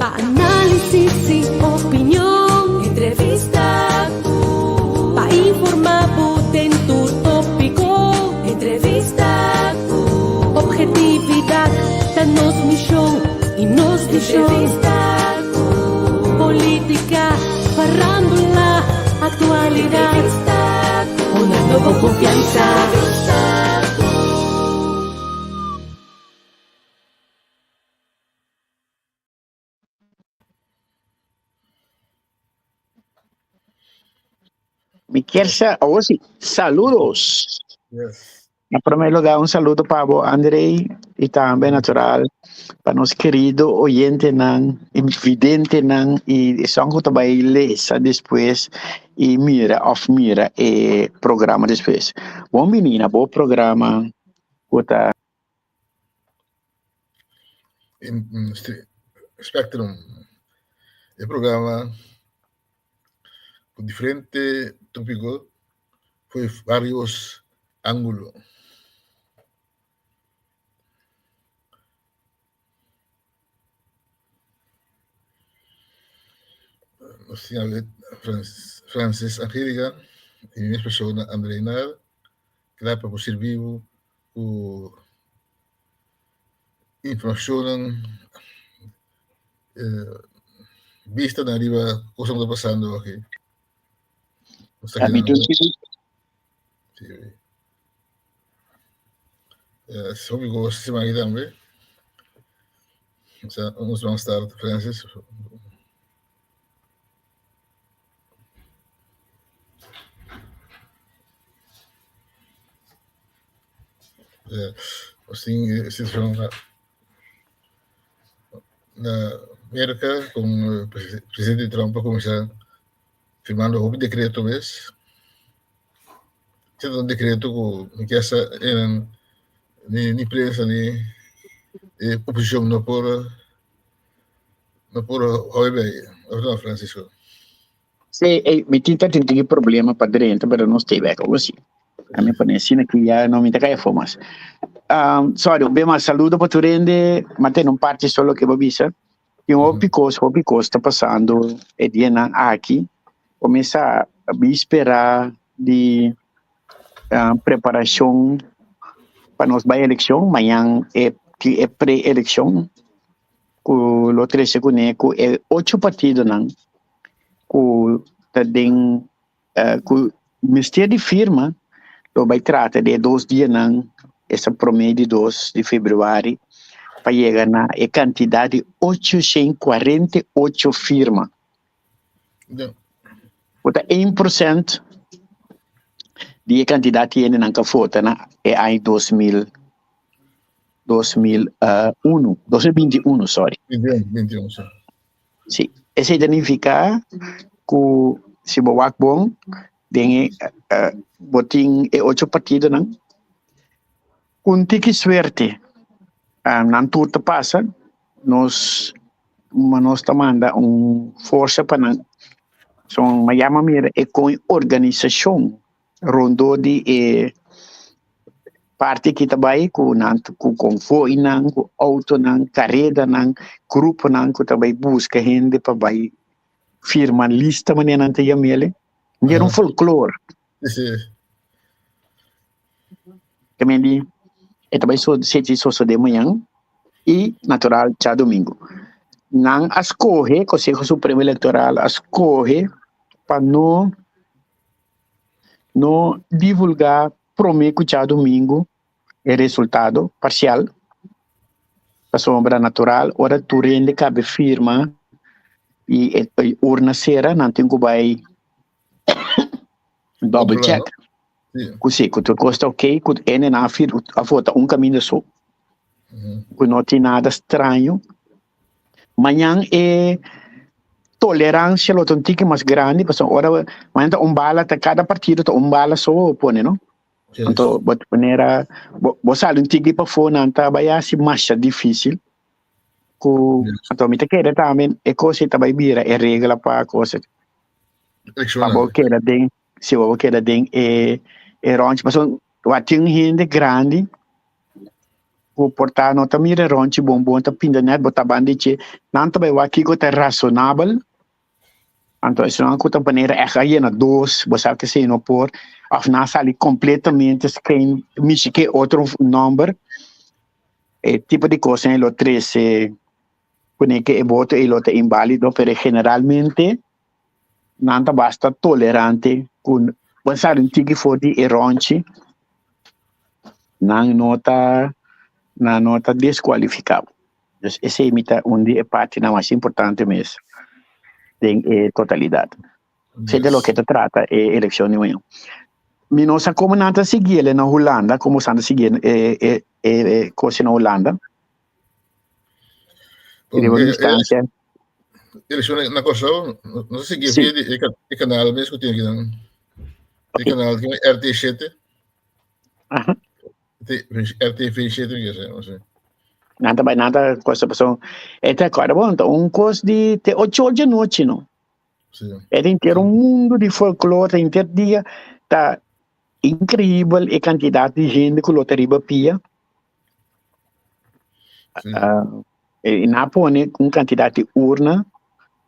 Pa análisis i opinion. Entrevista ku. Pa informá bo den tur tópiko. Entrevista ku. Objetividat ta nos mishon i nos vishon. Entrevista ku. Polítika, farándula, aktualidat. Entrevista ku. Hunando bo konfiansa. Entrevista ku. Mi kier sa, awor sí, saludos. Yes. Na primer lugar, un saludo pa bo, Andrei, y tambe natural pa nos querido oyentenan, videntenan y esun cu ta bay lesa despues y mira of mira e programa despues. Bon bini na bo programa cu ta. Spectrum, e programa ku diferente tópiko for varios ángulo. Nos tin awe Francis Angelica i mi mes persona André Naar kla pa por sirbi bo ku informashonnan bistanan riba kosnan ku ta pasando aki. Nos ta Ami keda tur sí. Hopi kos siman aki tambe. Nos ban start Francis. Nos tin e situashon na na Merka kon presidente Trump a kuminsá firmando hopi dekreto bes. Esei ta un dekreto ku mi ke sa ni prensa ni e oposishon no por no por hoi bei, òf no Francisco? Sí, ey, mi tin ta tin tiki problema pa drenta, pero nos te bek algo así. A mi pone asina ki ya no mi ta kaya afó mas. Sorry, un be mas saludo pa tur hende, ma tene un parti solo ke bo bisa. Tin hopi kos, hopi kos ta pasando e dianan aki. Kuminsá bispera di preparashon pa nos bai elekshon, mañan e e pre-elekshon. Ku lo trese kuné ku e ocho partidonan ku ta den ku mester di firma lo bai trata di e dos dianan esta prome di dos di februari pa yega na e kantidat di 848 firma. Ku ta 1% di e kantidat di hendenan ku a vota na e aña 2000. 2001, 2021, sorry. 21, sí. Sí, esei ta nifiká ku si bo wak bon den e bo tin e ocho partidonan ku un tiki suerte nan tur ta pasa nos nos ta manda un forsa pa nan son yama mira e kon organisashon rondó di e parti ki ta bai ku nan ku konvoinan, ku outonan, karedanan, gruponan ku ta bai buska hende pa bai firma lista manera nan ta yam'el. Manera un folklor. Ta men di e ta bai seti sosodé mañan i natural djadumingu. Nan a skohe, Konseho Supremo Elektoral a skohe pa no No divulgá promé ku djadumingu e resultado parsial, pasobra natural ora tur hende kabe firma i e urna sera nan tin ku bai double check ku si ku tur kos ta ok ku hende nan a vota un kaminda so ku no tin nada straño. Mañan e tolerancia lo ta un tiki mas grandi pasobra ora mañan ta un bala ta cada partido ta un bala so bo pone no anto bo ta manera bo bo sali un tiki pafó nan ta bai hasi masha dificil ku anto mi ta kere tambe e kos ei ta bai bira e regla pa kos pa bo keda den si bo keda den e e ròntje pasobra wak tin hende grandi. Ku por ta no ta mira ronchi bon bon ta pinta net bo ta ban di che nan ta bai wak kiko ta rasonabel anto esunnan ku ta manera ègt a yena dos bo sa ke no por òf nan a sali kompletamente skrin mishi ke otro nòmber e tipo di kosnan lo trese kuné ke e boto ei lo ta inválido pero generalmente nan ta basta tolerante ku bo sa un tiki for di e ronchi nan no ta nan no ta deskualifiká bo. Dus esei mi ta un di e partinan mas importante mes den e totalidat. Esei ta loke ta trata e elekshon di mañan. Mi no sa komo nan ta sigui el na Hulanda, komo nan ta sigui e e e kos na Hulanda. Riba un instancia. Elekshon na Kòrsou no ta sigui via di e kanal mes ku tin akinan. E kanal ku RT7. RTV7 mi kese, no sé. Nan ta bai nan ta cosa paso e ta acorda bon ta un cos di te ocho or di anochi no. Sí. E ta inter un mundo di folklore ta inter dia ta increíbel e cantidad di hende ku lo ta riba pia. Sí. Uh, e na pone un cantidad di urna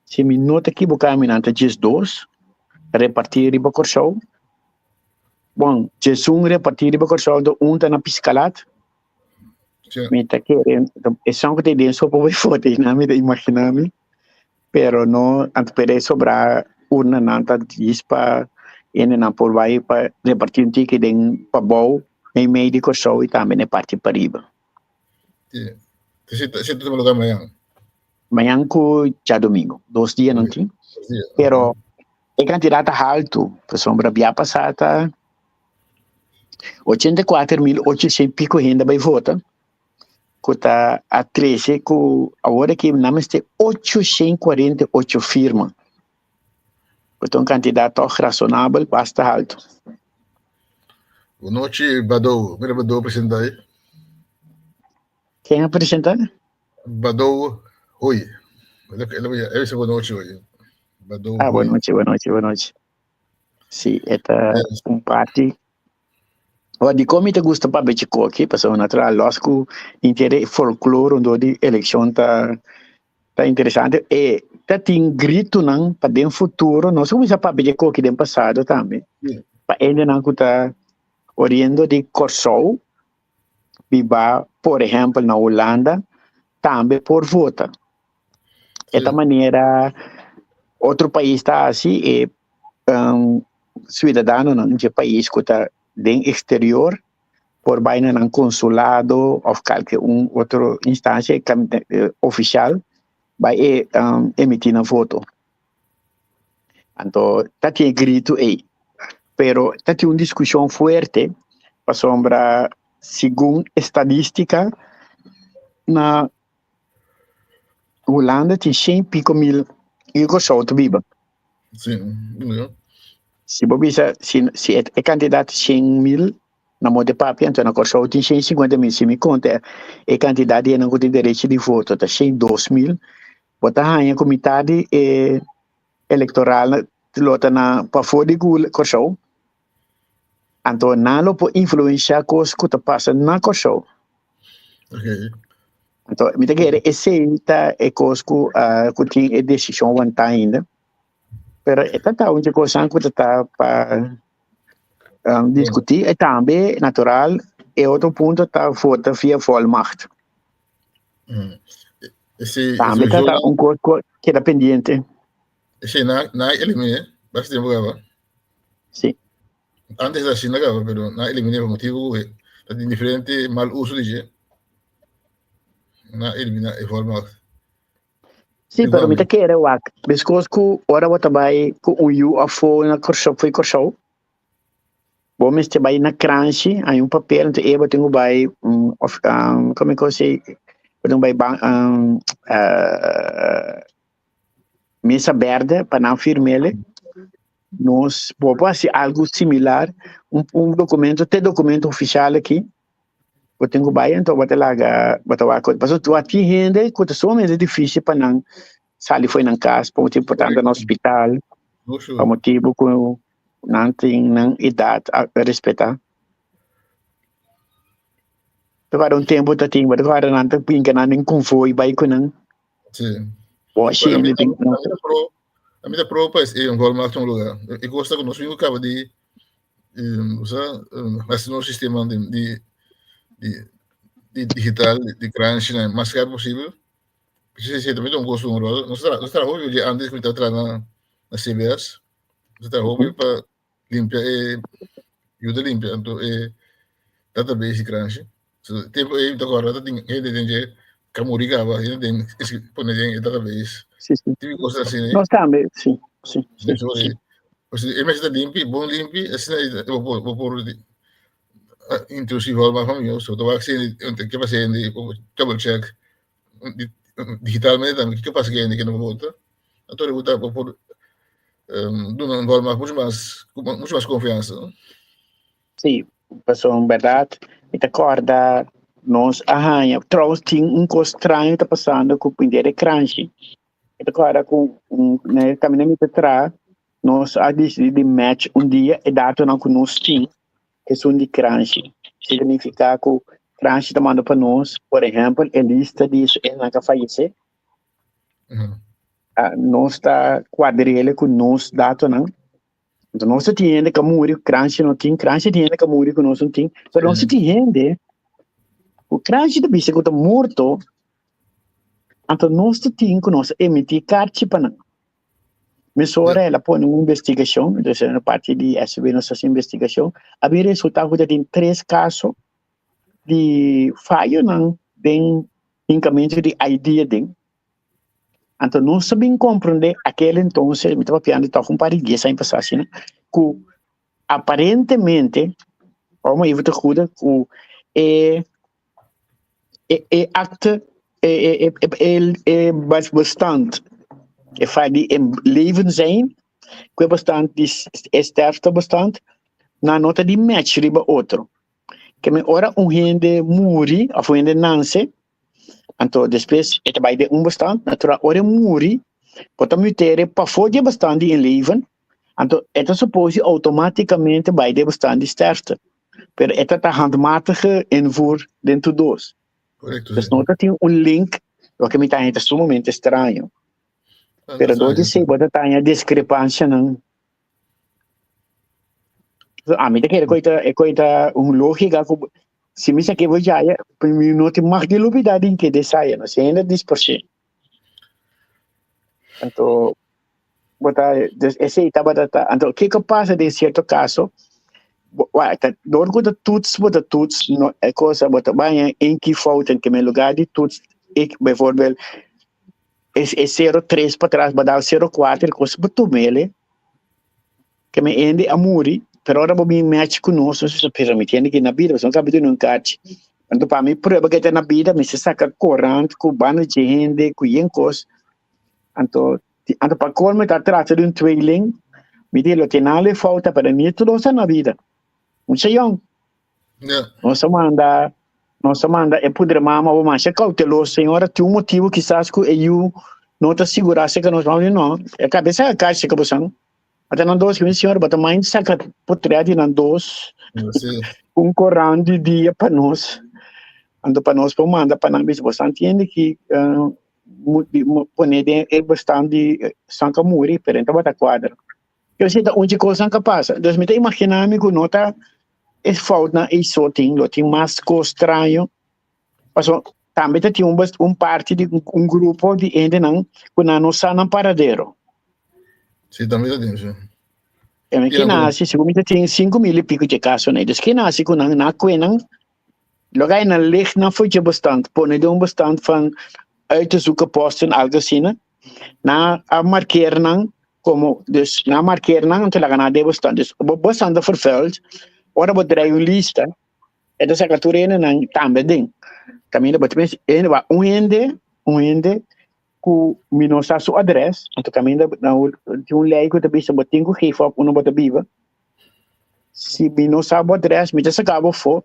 si mi no ta equivoca mi nan ta 12 reparti riba Kòrsou. Bon, djesun repartí riba Kòrsou, anto un ta na Piscalat. Sí. Mi ta kere, esun ku ta den sopa bai foto einan, mi ta imaginá mi. Pero no, anto pero e sobrá urnanan ta djis pa hendenan por bai pa repartí un tiki den pabou, meimei di Kòrsou i tambe na e parti pariba. Sí. Si ta, si ta tuma lugá mañan. Mañan ku djadumingu, dos dia nan tin. Dos dia. Pero e kantidat ta haltu, pasobra bia pasá ta 84.800 piko hende bai vota, ku ta a trese ku awor aki nan mester 848 firma, ku ta un kantidat tòg rasonabel, basta haltu. Bon nochi, Badou. Mira Badou presenta ahí. Ken a presenta? Badou Hoy. Él dice buenas noches hoy. Badou Ah, Hoy. buenas noches, buenas noches, buenas noches. Sí, esta Yes. un party. O di kon mi ta gusta papia chikoki, pasobra natural los ku intere folklore rondó di elekshon ta ta interesante. E ta tin gritonan pa den futuro, nos a kuminsá papia chikoki den pasado tambe, Sí. pa hendenan ku ta oriendo di Kòrsou biba por ehèmpel na Hulanda tambe por vota. E ta manera otro pais ta hasi e um, ciudadanonan dje pais ku ta den exterior por bai na nan consulado of kalke un otro instancia oficial bai e um, emití nan voto. Anto ta tin e gritu ei. Pero ta tin un diskushon fuerte pasobra segun estadística na Hulanda tin shen piko mil i Kòrsou ta biba. Sí, ja. Si bo bisa si si e e kantidat 100.000 na modo di papia, anto na Kòrsou tin 150.000. Si mi konta e kantidat di esnan ku tin derecho di voto ta 102.000, bo ta haña ku mitad di e elektoral lo ta na pafó di Kòrsou. Anto nan lo por influensiá kos ku ta pasa na Kòrsou. Okay. Anto mi ta kere esei ta e kos ku uh, ku tin e desishon wantá ainda. Pero e ta ta un di kosnan ku ta ta pa um, diskutí. E tambe, natural, e otro punto ta vota via volmacht. Ese, Tambe ta ta un kos ku keda pendiente. Ese na na eliminé, basta tiempo gaba. Sí. Antes era así na gaba, pero na eliminé por motivo que ta tin diferente mal uso di dje. Na eliminá e volmacht. Sí, pero mi ta kere wak. Meskos ku ora bo ta bai ku un yu afó na Kòrsou, fo'i Kòrsou, bo mester bai na kranshi, hay un papel, enton e bo tin ku bai of komo e kos ei, bo tin ku bai ban mesa berde pa nan firm'el. Nos bo por hasi algu similar, un un dokumento, te dokumento ofishal aki. Bo tin ku bai anto bo ta laga bo ta wak pasobra tu tin hende ku ta sumamente dificil pa nan sali for nan kas pa motibu por tantu na hospital pa motibu ku nan tin nan edat a respeta. Ta un tempo ta tin, but agora nan ta pinka nan den konvoi bai ku nan. Sí. Washi A mi, hende tin. a mi ta pro, a mi ta pro pa e un volmacht un lugar. E kosta ku nos mismo kaba di usa hasi nos sistema di di di di digital di kranshi na mas skerp posibel. Si si tambe ta un kosto un rol. Nos tra nos traha hopi di antes ku mi ta traha na na CBS. Nos traha hopi pa limpia e yuda limpia anto e database di kranshi. So tempo ei mi ta kòrda ta tin hende den dje ka muri kaba hende den pone den e database. Sí, sí. Tipi kos asina. Nos tambe, sí, sí, sí, So, sí. e mester ta limpi, bon limpi, asina ei bo por bo por introduci rol mas pa mi. So ta wak si ke pasa hende double check digitalmente tambe kiko pasa ku hende ke no por vota. Anto bo ta bo por duna un rol mas mucho mas ku mucho mas konfiansa. Sí, pasobra en bèrdat mi ta kòrda nos a haña, trouwens tin un kos straño ta pasando ku pindia de kranshi. Mi ta kòrda ku un na e kaminda mi ta traha nos a disidí di match un dia e datonan ku nos tin esun di kranshi. Signifiká ku kranshi ta manda pa nos, por ehèmpel, e lista di esnan ku a fayesé. Nos ta kuadr'el ku nos datonan. Anto nos ta tin hende ku a muri, kranshi no tin, kranshi tin hende ku a muri ku nos no tin, pero nos tin hende ku kranshi ta bisa ku ta morto, anto nos ta tin ku nos a emití karchi pa nan. Mesora el a pone un investigashon, entonces na parti di SB nos a hasi investigashon, a bin resultá ku ta tin tres kaso di fayonan den hinkamentu di ID aden. Anto nos a bin comprende aquel entonces, mi ta papiando toch un par di dies aña pasá asina, cu aparentemente, om even te goede, cu e e e acte e e e e e bestand e feit di in leven zijn, cu e bestand di e sterftebestand, nan no ta di match riba otro. Ke men ora un hende muri of un hende nanse, Anto despues e ta bai den un bestand, natural ora e muri, bo ta mutere pafó di e bestand di in leven, anto e ta suppose di automaticamente bai den e bestand di sterfte. Pero e ta ta handmatige invoer den tur dos. Correcto, Dus sí. no ta tin un link, loke mi ta haña ta sumamente straño. Ah, Pero dor di straño. esei bo ta taña discrepancianan. Ami ta kere ku e ta e ku e ta un lógika ku si mi sa ke bo yaya mi no tin mag di lubida di ke desaya no si hende dispersé. Anto bo ta dus esei tabata ta anto kiko pasa den sierto kaso bo ta dor ku ta toets bo ta toets no e kosa bo ta baña inki fouten ke men lugar di toets ik bijvoorbeeld e sero tres patras bo dal sero kuater kos bo tumele ke mi hende a muri pero ora bo bin match ku nos nos bisa pero mi tiene ki na bida pasobra no kabi duna un kachi anto pa mi prueba ke ta na bida mi mester saka korant ku banda dje hende ku yen kos anto anto pa colmo ta trata di un tweeling mi di lo tin ale fouta pero ni tur dos ta na bida mucha yong. Nos a manda, nos a manda e pudre mama bo masha cauteloso, señora, tin un motivo kisas cu e yu no ta sigura cerca nos, mama di no, e cabeza a cay cerca bosan, ata nan dos, mi señora, bo ta mind saca potret di nan dos, un coran di dia pa nos, anto pa nos por manda pa nan bisa, bosan tiende ki pone den e bestand di san ka muri, pero e tabata cuadra. Yo si ta un dje cosnan ka pasa. Dus mi ta imagina mi cu no ta e foutnan ey so tin, lo tin mas cos straño. Paso tambe ta tin un un parti di un grupo di hendenan cu nan no sa nan paradero. Si, tambe ta tin, si. E mi ken haci, segun mi ta tin 5000 y pico dje casonan ey. Dus ken haci cu nan, nan a cue nan, lo ga nan lig nan for dje bestand, pone den un bestand van uit te zoeken posten, algo asina. Nan a markeer nan como, dus nan a markeer nan anto laga nan den bestand. Dus bo bestand ta vervuild, ora bo draai un lista, e ta saca tur hendenan tambe den. Caminda bo ta pensa, hende wak un hende, un hende cu mi no sa su adres, anto caminda nan tin un ley cu ta bisa bo tin cu geef op unda bo ta biba. Si mi no sa bo adres, mi ta saca bo afo,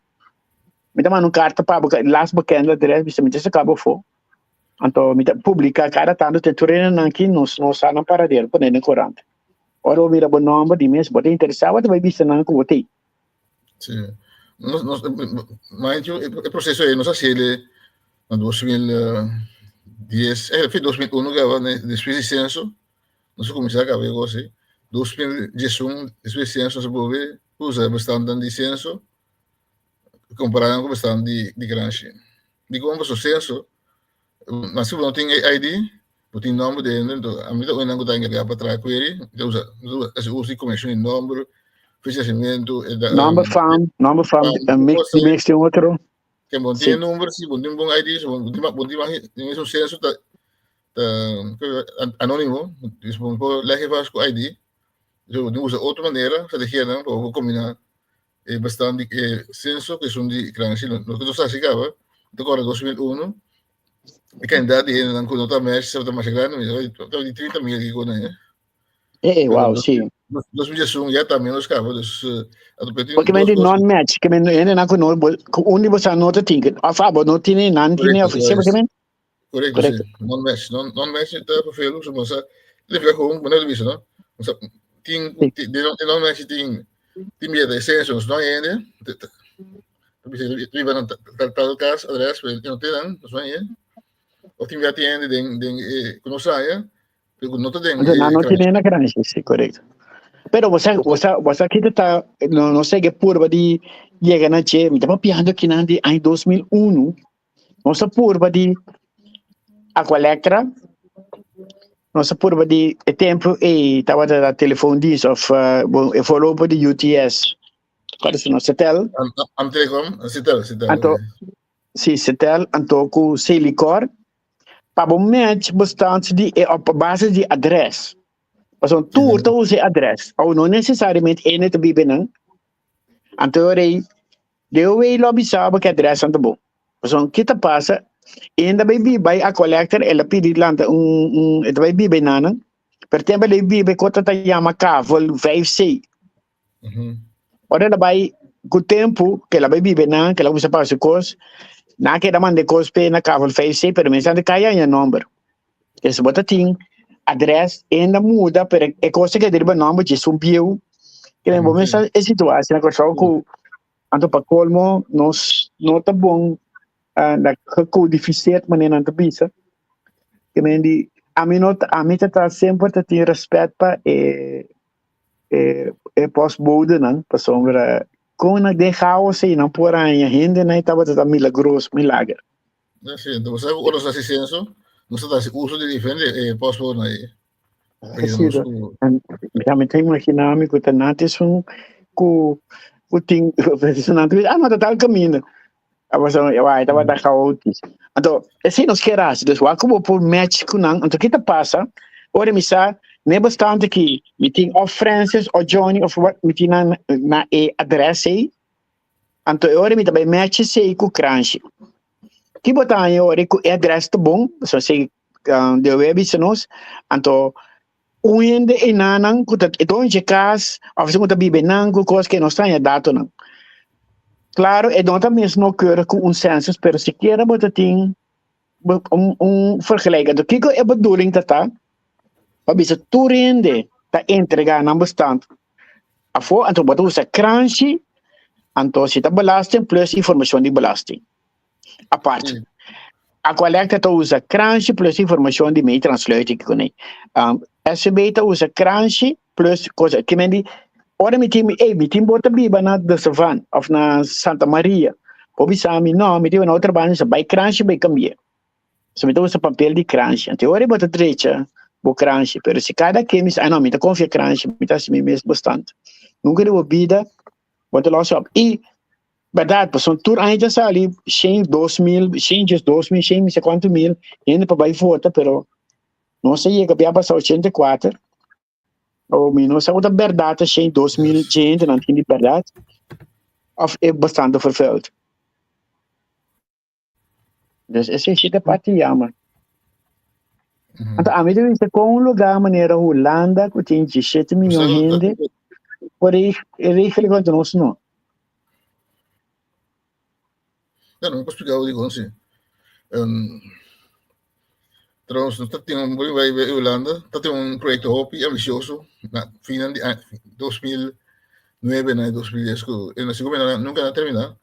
mi ta manda un carta pa bo, laatst bekende adres, bisa mi ta saca bo afo. Anto mi ta publica cada tanto te tur hendenan aki nos no sa nan paradero pone den corant. Ora bo mira bo nomber di mes bo ta interesa bo ta bay bisa nan cu bo t'ey. Sí. Nos, nos, mind you, e proceso aí nos hacele na 2010, eh, 2001 gaba, después de censo, nos começar a caber assim. 2011, después de censo, nos pode usa bastante de censo, comparado com bastante de granche. Di como o censo, mas se não tem ID, não tem nome dele, então, a mim também não está encarregado para trás query, então usa, usa, usa conexão de nome, fecha de nascimento, Nome fam, nome fam, mix, mix tem outro. Que bom tem número, se bom tem um bom ID, se bom tem bom tem um censo tá tá anônimo, dus bom por leggen vast com ID. Dus we usa outra maneira, estratégia não, para combinar bastante censo que são de grandes, no que nós chegava, agora 2001, e quantidade de gente não está mais, está mais grande, mas de 30 mil que né? Wow, sí. 2001 já está menos caro, dus Porque men non-match, que men ene na kuno, undi você não tem, a fabo não tem, não tem, sempre que men. Correcto, sí. Non-match, non-match está perfeito, se você ele fica com um maneira de vista, não? Tem de non-match tem tem medo de censo, não é ainda. Viva na tal caso, adres, não tem não, não é. Of tem já tem den den que não saia, pero não tem. Não, não tem na grande, sí, correcto. Pero você, você, você aqui está, não, não sei que purba de chega na che, me estava piando aqui na de em 2001, nossa purba de Aqualectra, nossa purba de tempo e estava da telefone diz of bom, e falou de UTS. Qual é o nosso Cetel? Am Telecom, Cetel, Cetel. Anto, sim, Cetel, anto com Celicor, para o match bastante de op base de adres. Paso tur ta usa adres. Ou não necessariamente ene te bibe não. Anto rei, deu wei lobby sabe que adres anto bom. Paso kita passa, ainda vai bibe a collector, ela pedi lanta um um, vai bibe nana. Per tempo ele bibe kota ta yama kavel 5C. Ora ela vai com o tempo que ela vai bibe nan, que ela usa para cos, na que ela manda cos pe na kavel 5C, pero me cai em número. Esse bota tem adres ainda muda, pero é coisa que deriva nome de subiu. Que nem bom essa situação, na qual que anto pa colmo nos não tá bom na gecodificeerd manier aan te bisa. Que men die a mim não a mim tá sempre te tem respeito pa e e e postbode não, pa sombra com na de chaos e não por aí gente nem tava tá milagroso, milagre. Não, sim, então você o nosso censo, nós tá uso de diferente postbode aí. Sí, ja, me tenho imaginar me que tá um ku ku ting ah, mas tá tal caminho. A você eu tava da caótico. Então, esse nos quer dus wat como por match com não, então que tá passa? Ora me sa, ne bastante que me tem of Francis or Johnny of what me tem na na e adresse. Então, ora me também match sei com crunch. Que botar aí ora com adresse tá bom, só sei de web se nos, então um ende inanan ku dat ito in cas of se moet bibe nan ku kos que não está em dato não. Claro, é não também nauwkeurig com um census, pero sequer bota tem um vergelijken. Dus kiko é bedoeling dat tá, pa bisa turende ta entregar na bestand. Afo, anto bota usa crunchy, anto se ta belasting plus informação de belasting. Apart. A collecta ta usa crunchy plus informação de meetranssluiting que conei. SB ta usa crunchy plus coisa que men ora mi tim, ei, mi tim bota biba na de Savan of na Santa Maria. Obi sa mi no, mi tim na outra banda sa by crunchy by cambia. So mi ta usa papel de crunchy. Ante ora bota trecha bo crunchy, pero se cada que mi ah no, mi ta confia crunchy, mi ta mi mes bastante. Nunca deu vida, bota lá só. E verdade, são tur ainda sali, 100, 2000, 100, 2000, 100, sei quanto mil, ainda para vai vota, pero não sei, que ia passar 84. Ou mi não sei wat verdade, 100, 2000 gente, não tem de verdade. Of é bastante vervuild. Dus esse é a parte jammer. Want a mim deve com um lugar maneira Holanda que tem 17 milhões de gente, por aí regel quanto nós não. Não, não posso explicar o digo assim. Trouwens, nós temos um em Holanda, tá tem um projeto hopi ambicioso na final de 2000 2009 na 2010 ku e segun mi nunka a terminá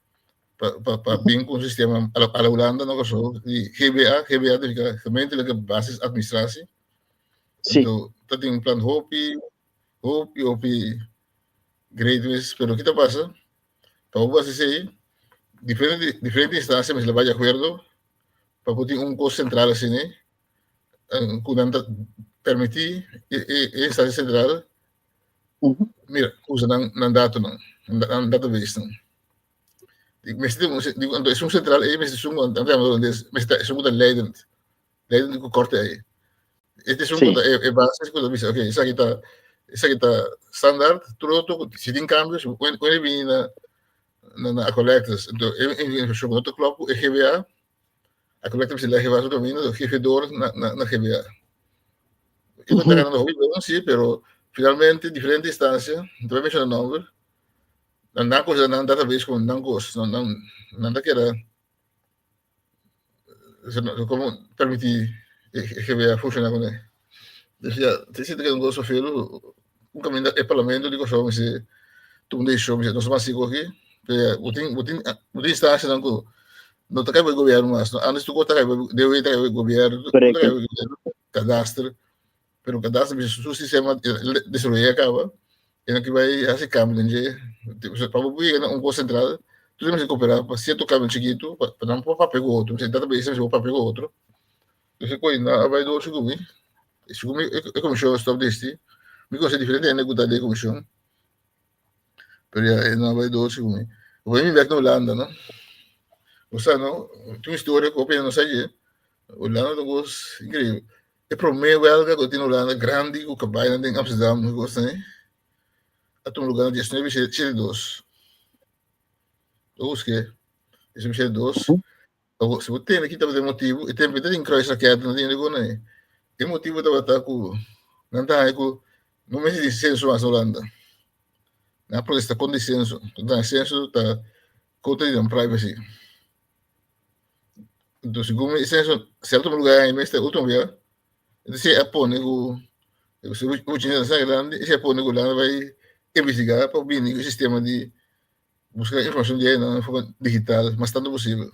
pa pa pa bin ku un sistema a la a la Hulanda no Kòrsou di GBA, GBA significa Gemeentelijke Basis Administratie. Anto ta tin un plan hopi hopi hopi great mes pero ki ta pasa pa bo hasi esei diferente diferente instancia mester bai di akuerdo pa por tin un kos sentral asina ku nan ta permití e e instancia sentral mira usa nan nan datonan nan database nan mester tin un esun sentral ei mester esun nan ta yama holandes mester ta esun ku ta leidend leidend ku korte ei e esun ku ta e basis ku ta bisa okay esaki ta esaki ta standaard tur otro si tin kambio wen e bini na na Aqualectra anto e informashon ku no ta klòp ku e GBA Aqualectra mester lei GBA su kaminda do geef door na na GBA. E ta ganando hopi bon si pero finalmente diferente instancia no ta bai menciona nomber nan nan cosa nan database como nan cos nan nan nan ta keda como permiti e GBA funciona cune. Dus ya te sinti ke un cos zoveel un caminda e parlamento di Kòrsou mester tuma un decision mester nos mas sigur aki bo tin bo tin bo tin instancianan ku no ta kai bo gobierno mas no antes tur cos ta kai bo DOW ta kai bo gobierno tur ta kai bo gobierno cadastre pero cadastre mester su sistema desaroya caba e no ke bai hasi cambio den dje pa bo por yega na un cos central tur mester coopera pa cierto cambio chikito pa nan por papia ku otro database mester por papia ku otro. Ese koi na a bai door segun mi. Segun mi e komishon a stop di existi. Mi konosi diferente hende ku ta den e komishon. Pero ya e no a bai door segun mi. Bo mi bek na Hulanda no. Bo sa no, tin un historia ku hopi hende no sa dje. Hulanda ta un kos inkreibel. E prome welga ku tin na Hulanda grandi ku kabai den Amsterdam i kos asina a tuma luga na diesnuebe shete dos. Bo busk'e, diesnuebe shete dos. Awor, si bo tende ki tabata e motibu, e tempu ei ta tin kruisraket, no tin hende ku ei. E motibu tabata ku nan ta haña ku no mester tin senso mas na Hulanda. Nan a protesta kontra di senso. Nan ta haña senso ta kontra di nan privacy. Enton, segun mi, e senso sierto lugar ei mester ultimo bia, entonces a pone ku esei a pone ku Hulanda bai investigá pa bini ku e sistema di Buska informashon di ei na forma digital mas tantu posibel.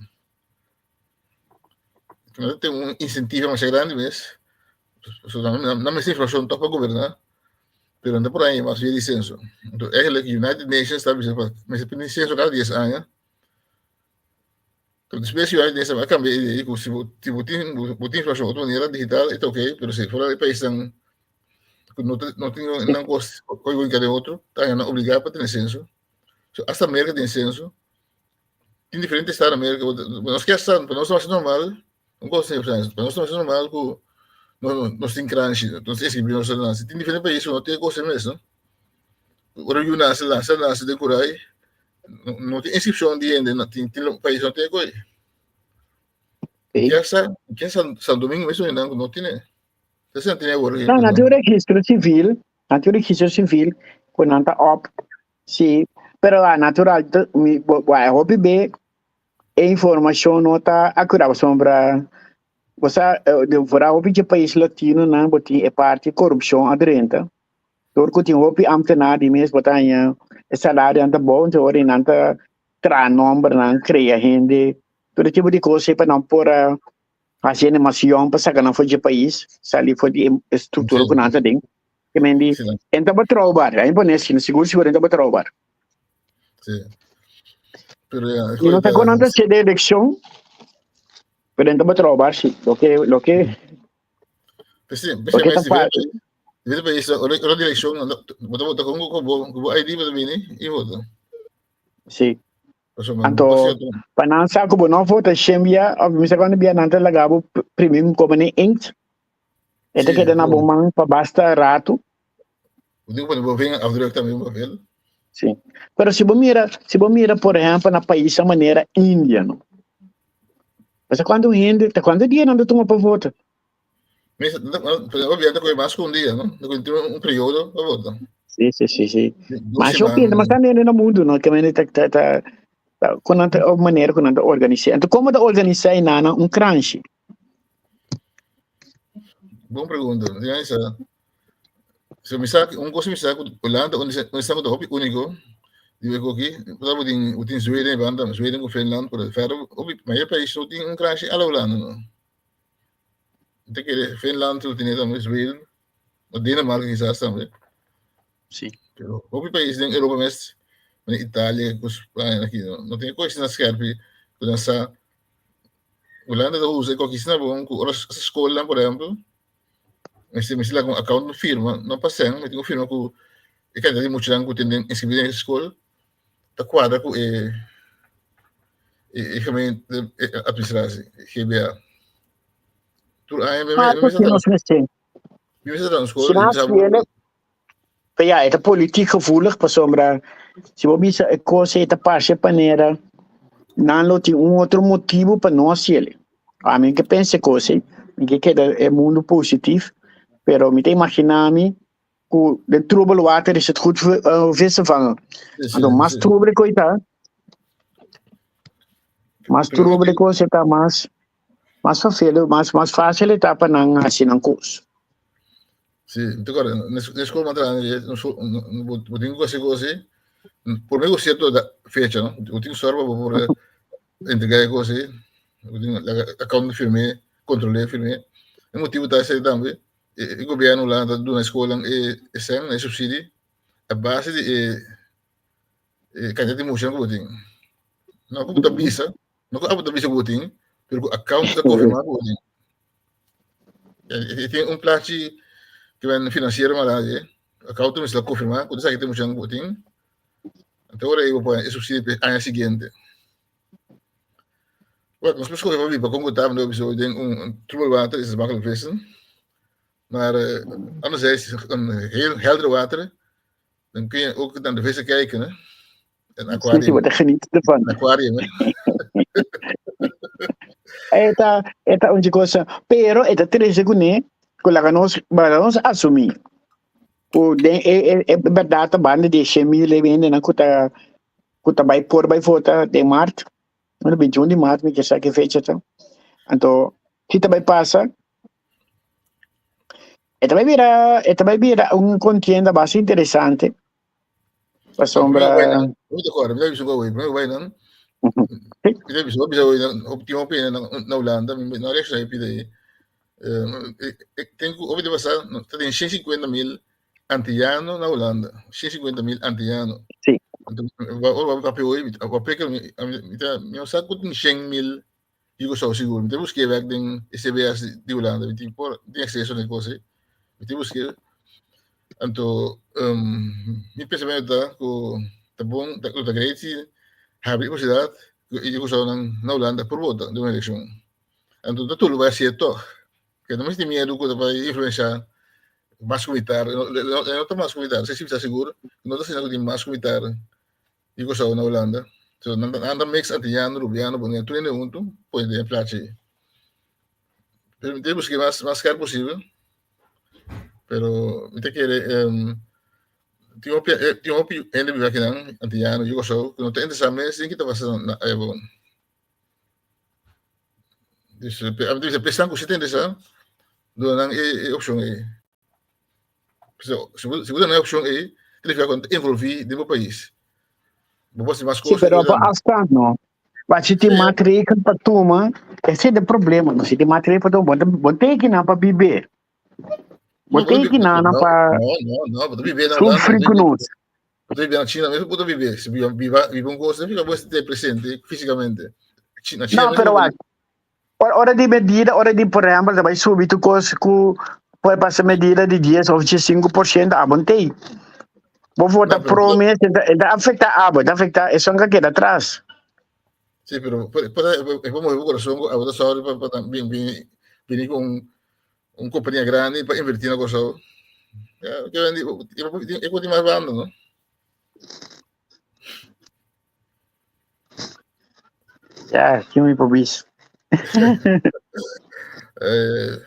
No tin un insentivo masha grandi mes. So nan nan mester informashon tòg pa goberná, pero no ta por aña mas via di senso. Enton eigenlijk United Nations ta bisa pa mester pone senso kada dies aña. Pero despues United Nations a kambia e idea ku si bo si bo tin bo tin informashon otro manera digital e ta oke, pero si fuera e paisnan ku no ta no tin nan kos koi den otro ta haña nan obligá pa tene senso. So, hasta Amerika tin censo. Tin diferente estado na Amerika. Nos ke sa, pa nos ta normal, un kos tin, pa nos ta normal ku nos tin kranshi, nos escribi nos nasi. Tin diferente pais ku no tin e kos mes, no? Ora yu nase, nase, nase den kurai, no tin inscripcion di hende, tin tin pais no tin e kos. Ke sa, ke San Domingo mes nan ku no tin e. No, nan tin un registro civil, nan tin un registro civil cu nan ta op, si, pero a natural, mi, bo, bo a hopi be e informacion no ta acurado, pasobra bo sa, den fora hopi dje pais latino nan bo tin e parti corupcion adrenta, dor cu tin hopi ambtenaar di mes bo ta haña e salarionan ta bou, enton ora nan ta traha nombernan, crea hende, tur e tipo di cos pa nan por a Hasi animacion pa saca nan for dje pais, sali for di e structura cu nan ta den. Ke men di, en ta betrouwbaar. Ahí pone asina, sigur sigur en ta betrouwbaar. Sí. Pero ya, Y no ta con nan ta haci eleccion, pero en ta betrouwbaar, sí. Lo que, lo que, Pues sí, lo que ta fácil. Diferente país, ora ora direccion, bo ta vota con con bo, con bo ID bo ta bini y vota. Sí. Anto, pa nan sa ku bo no vota shen bia, of mi sa kuantu bia nan ta laga bo primi un koma den inkt. E ta keda na bo man pa basta ratu. Sí. Pero si bo mira, si bo mira por ehempel na paisnan manera India, no. Pasa kuantu hende, ta kuantu dia nan ta tuma pa vota? Sí, sí, sí, sí. Mas yo pienso, mas también en el mundo, no, que men ta ta ta ta con nan ta manera con nan ta organisa. Entonces, como ta organisa e nana un cranchi? Bon pregunta. Ja, isa. So, mi sa, un cosa mi sa, Holanda, un sa ku hopi único. Di wek oki, bo tin, bo tin Zweden e banda, Zweden ku Finland, pero verder, hopi, mayor pais no tin un kranshi ala Hulanda no. Mi ta kere Finland lo tene tambe, Zweden, o Denemarken kisas tambe. Si. Pero hopi pais den Europa mes, manera Italia ku Spaña aki no, no tin e kos asina skerpi ku nan sa. Hulanda ta usa e koki asina bon ku ora skolnan por ehempel, Mester mester laga un account firma, no pa sèn, mi tin ku firma ku e kantidat di muchanan ku tin den inskribí den e skol ta kuadra ku e e gemeente e administratie, GBA. Tur aña mi Maar mi ku mester nos mester. mi mester traha un skol Si i mi nan sa hasié, pero ya, e ta politiek gevoelig pasobra si bo bisa e kos ei ta parse panera nan lo tin un otro motibu pa no hasiel. Ami ke pensa e kos ei, mi ke keda e mundu positief, pero mi ta imagina mi ku den troebel water is het goed vissen vangen. Anto mas troebel ku e ta, mas troebel e kos e ta, mas mas vervelend, mas mas fácil e ta pa nan hasi nan kos. Sí, mi ta acorda, na na school m'a traha, bo bo tin ku hasi kos así, por mi ku sierto fecha, no? Bo tin ku sòru pa bo por entregá e kos ei, bo tin laga account firm'é, kontrol'é, firm'é. E motibu ta esei tambe, e e gobièrnu la ta duna e skolnan e e sèn, e supsidi, a base di e e kantidat di muchanan ku bo tin. No ku bo ta bisa, No ku abo ta bisa ku bo tin, pero ku account ta konfirmá ku bo tin. E tin un plachi ku men finansiero mara dje, account mester ta konfirmá ku esaki ta e muchanan ku bo tin. Anto ora ei bo por haña e supsidio pa e aña siguiente. Wak, nos por skohe pa biba kon ku ta, bo bisa den un troebel water is makkelijk vissen. Maar anderzijds een heel helder water, dan kun je ook naar de vissen kijken, hè. Een Sí, sí, aquarium. bo ta geniet ervan. Een aquarium, hè. E ta, e ta un cosa, pero e ta trece kuné ku laga nos, laga nos asumí ku den e, e, e berdad ta banda di 100.000 hendenan ku ta ku ta bai por bai vota den maart, bueno, 21 di maart mi ke sa ke fecha ta. Anto, si ta bai pasa, e ta bai bira, e ta bai bira un contienda basta interesante. Pasobra. Mi ta kòrda, mi ta bisa ku awor, promé ku bai nan, mi ta bisa, bisa awor, tin hopi hende na Hulanda, mi no a reakshoná e pida ei. Tin ku hopi ta pasá, ta tin 150 mil antiyano na Hulanda, 150 mil antiyano. Sí. Anto, ora bo papia awor, mi papia mi ta, mi no sa ku tin 100 mil Yugoslav sigur. Mi ta busk'é bèk den e CBS di Hulanda, mi tin por, mi tin akseso na e kos ei. Mi tin busk'é. Anto, mi pensamentu ta ku ta bon, ta lo ta great si habri e posibilidat ku e yugoslavnan na Hulanda por vota den un elekshon. Anto ta tur lo bai hasié tòg. Ke no mester tin miedu ku ta bai influenshá mas ku mitar. E no ta mas ku mitar, esei si mi ta sigur, no ta asina ku tin mas ku mitar Yugoslavia na Hulanda. So nan ta nan ta mix Antiyano, Rubiano, Boneiru, tur hende huntu pone den e plachi ei. Pero mi ta buska mas mas skerp posibel, pero mi ta kere tin hopi tin hopi hende biba akinan, Antiyano, Yugoslav, ku no ta interesá mes den ki ta pasa na Aruba. Dus ami ta bisa pesnan ku si ta interesá, duna nan e opshon ei. So, si bo, si bo duna e opshon ei, ta nifiká ku nan ta envolví den bo pais. Bo por hasi mas Sí, kos pero ku pa afstand no. Maar si tin Sí. maatregel pa tuma, ese de problema. No, si tin maatregel pa tuma, bo ta, bo teki nan pa bibe. Bo No, bo ta teki nan no, pa no, no, no, bo ta bibe na Hulanda, bo sufri ta ku bibe, nos. bo ta bibe na China mes bo ta bibe. Si biba, biba, biba un kos, significa bo ta presente físicamente. Na China No, mes pero bo wak, Ora, ora di medida, ora di, por ehempel, ta bai subi tu kos ku por pasa medida di 10 of 5% abo tei. Bo vota No, pero pro mes, e ta, e ta afecta abo, e ta afecta esun ka keda atras. Sí, pero por, por, e por move bo corazón ku abo ta sorry pa, pa bin, bin, bini ku un, un compañía grandi pa invertir na Kòrsou. Ja, ke wen di, e por tin mas banda, no? Ja, ki mi por bisa. Eh,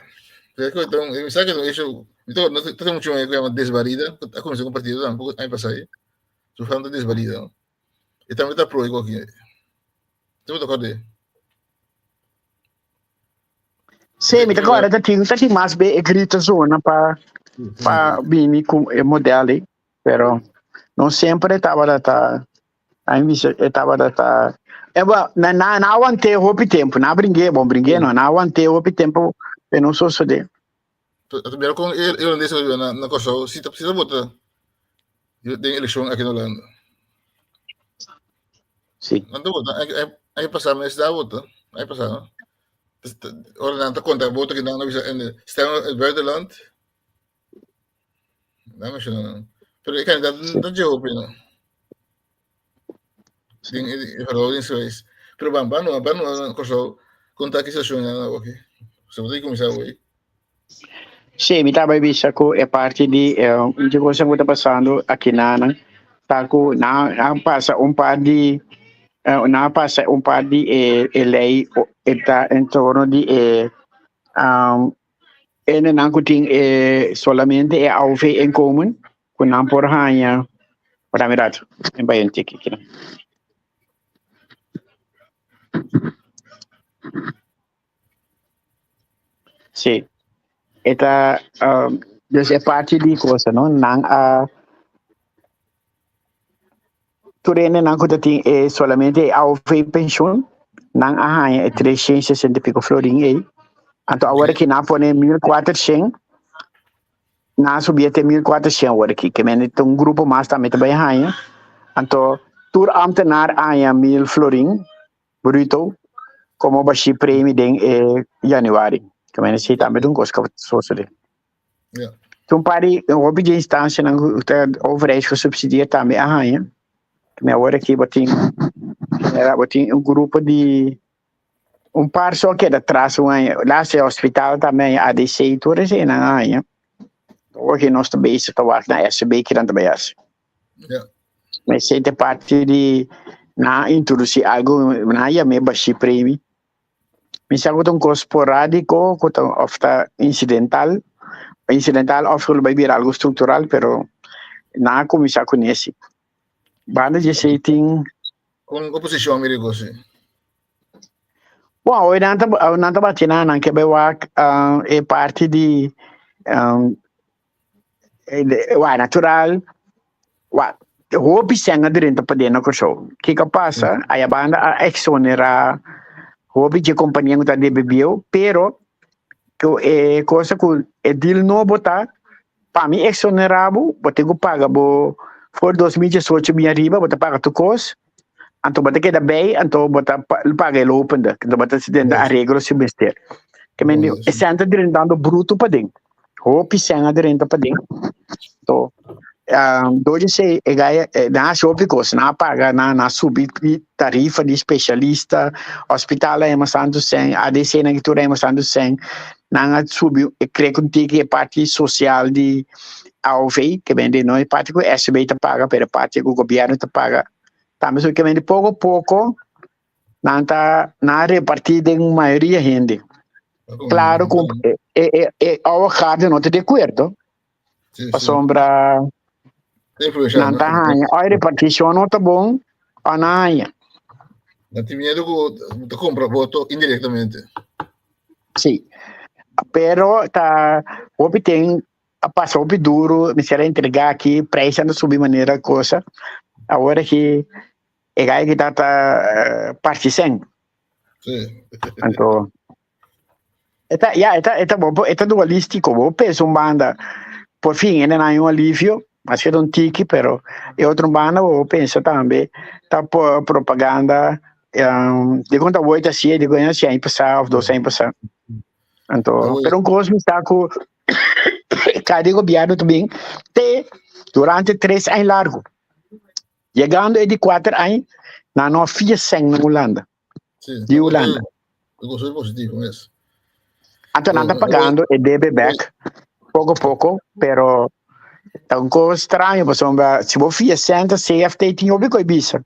pero então, eu sabe que isso, então, não tem mucho que chama desvalida, a começar com partido tampouco aí passa aí. Su falando desvalida, não? E também tá pro igual aqui. Você tá acordando? Sí, mi ta acorda ta tin, ta tin mas be e grito zona pa pa bini ku e model ei, pero no sempre tabata ta. Ai bisa e tabata ta e ba na na na aguanté hopi tempo, na bringué, bon bringué no, na aguanté hopi tempo pe no sosodé. Mira kon e holandés na na Kòrsou si ta si ta vota den elekshon aki na Holanda. Si. Nan ta vota, aña pasá mes ta vota, aña pasá no. Ora nan ta konta voto ki nan a bisa en stemmen in het buitenland. Nan menshoná nan. Pero e kandidato no dje hopi no. Den e verhoudingsgewijs. Pero ban, ban no, ban no na Kòrsou konta ki situashon nan awor aki. So bo ta kuminsá awor. Sí, mi tabata bisa ku e parti di un di kosnan ku ta pasando aki nan ta ku nan a pasa un par di nan a pasa un par di e lei e ta entorno di e Hendenan ku tin e solamente e AOV inkomen ku nan por haña Wak mi rato, mi bai un tiki kinan. Sí, e ta dus e parti di cosa no, nan a Tur hendenan ku ta tin e solamente e AOV penshun, nan a haña e 360 i piko florin ei. Anto awor aki nan a pone 1400, nan a subi te 1400 awor aki. Ke mende ta un grupo mas tambe ta bai haña. Anto tur ambtenaar a haña 1000 florin bruto komo bashí premi den e januari. Ke mende si tambe ta un kos ku a sosode. Ja. Toen paar di hopi di instancianan ku ta overheid gesubsidieerd tambe a haña. Mi awor aki bo tin bo tin un grupo di un par so keda tras un aña. Laatste hospital tambe haña ADC tur eseinan a haña. Awor aki nos ta bezig ta wak na SB kinan ta bai hasi. Ja. Esei ta parti di nan a introduci algo nan a yam'é bashi premi. Mi sa ku ta un kos sporádiko ku ta òf ta insidental, insidental òf ku lo bai bira algu struktural pero nan a kuminsá kuné si. Banda di esei tin. Kon oposishon mira e kos ei? Bon, awe nan ta nan ta bati nan nan ke bai wak e parti di Wak natural wak hopi sèn a drenta paden na Kòrsou. Kiko a pasa? Aya banda a eksonerá hopi dje kompania ku ta debe bieu, pero ku e kosa ku e deal nobo ta pa mi eksonerá bo, bo tin ku paga bo for 2018 bin ariba bo ta paga tur kos, anto bo ta keda bei, anto bo ta paga e lopende, anto bo ta den areglo si mester. Ke men e sèn ta drentando bruto paden. Hopi sèn a drenta paden. To, um, door di esei e gai nan hasi hopi kos. Nan a paga, nan nan a subi tarifa di spesialista, hospital a hema santu sèn, ADC nan ki tur a hema santu sèn. Nan a subi e kre ku tiki e parti sosial di AOV, ke bende no e parti ku SB ta paga, pero e parti ku gobièrnu ta paga tambe. So ke bende poko poko nan ta nan a reparti den mayoria hende. Claro ku e e e oude garde no ta de acuerdo. Pasobra nan ta haña oi reparticion no ta bon o nan haña. Nan tin miedo ku ta compra voto indirectamente. Sí. Pero ta hopi ten a pasa hopi duro, mester a entrega aki, prijs a subi manera cosa. Awor aki E gai ki ta ta parti sen. Sí. Anto, eta, ya, eta, eta, bo, eta dualístico, bo pensa un banda, por fin, ene nan un alivio, mas que un tiki, pero e otro banda, bo pensa tambe, ta propaganda, um, di kon ta woy ta si, di kon si aña pasá of dos aña pasá. Anto, pero un kos mi sa ku cada gobierno ta bin te durante tres aña largo. Yegando e di kuater aña, nan no a fia sèn na Hulanda. Sí, Di Hulanda. Cosa positivo mes. Anto nan ta pagando e debe bek poko poko, pero ta un kos straño pasobra si bo fia sèn ta CFT tin hopi ku e bisa.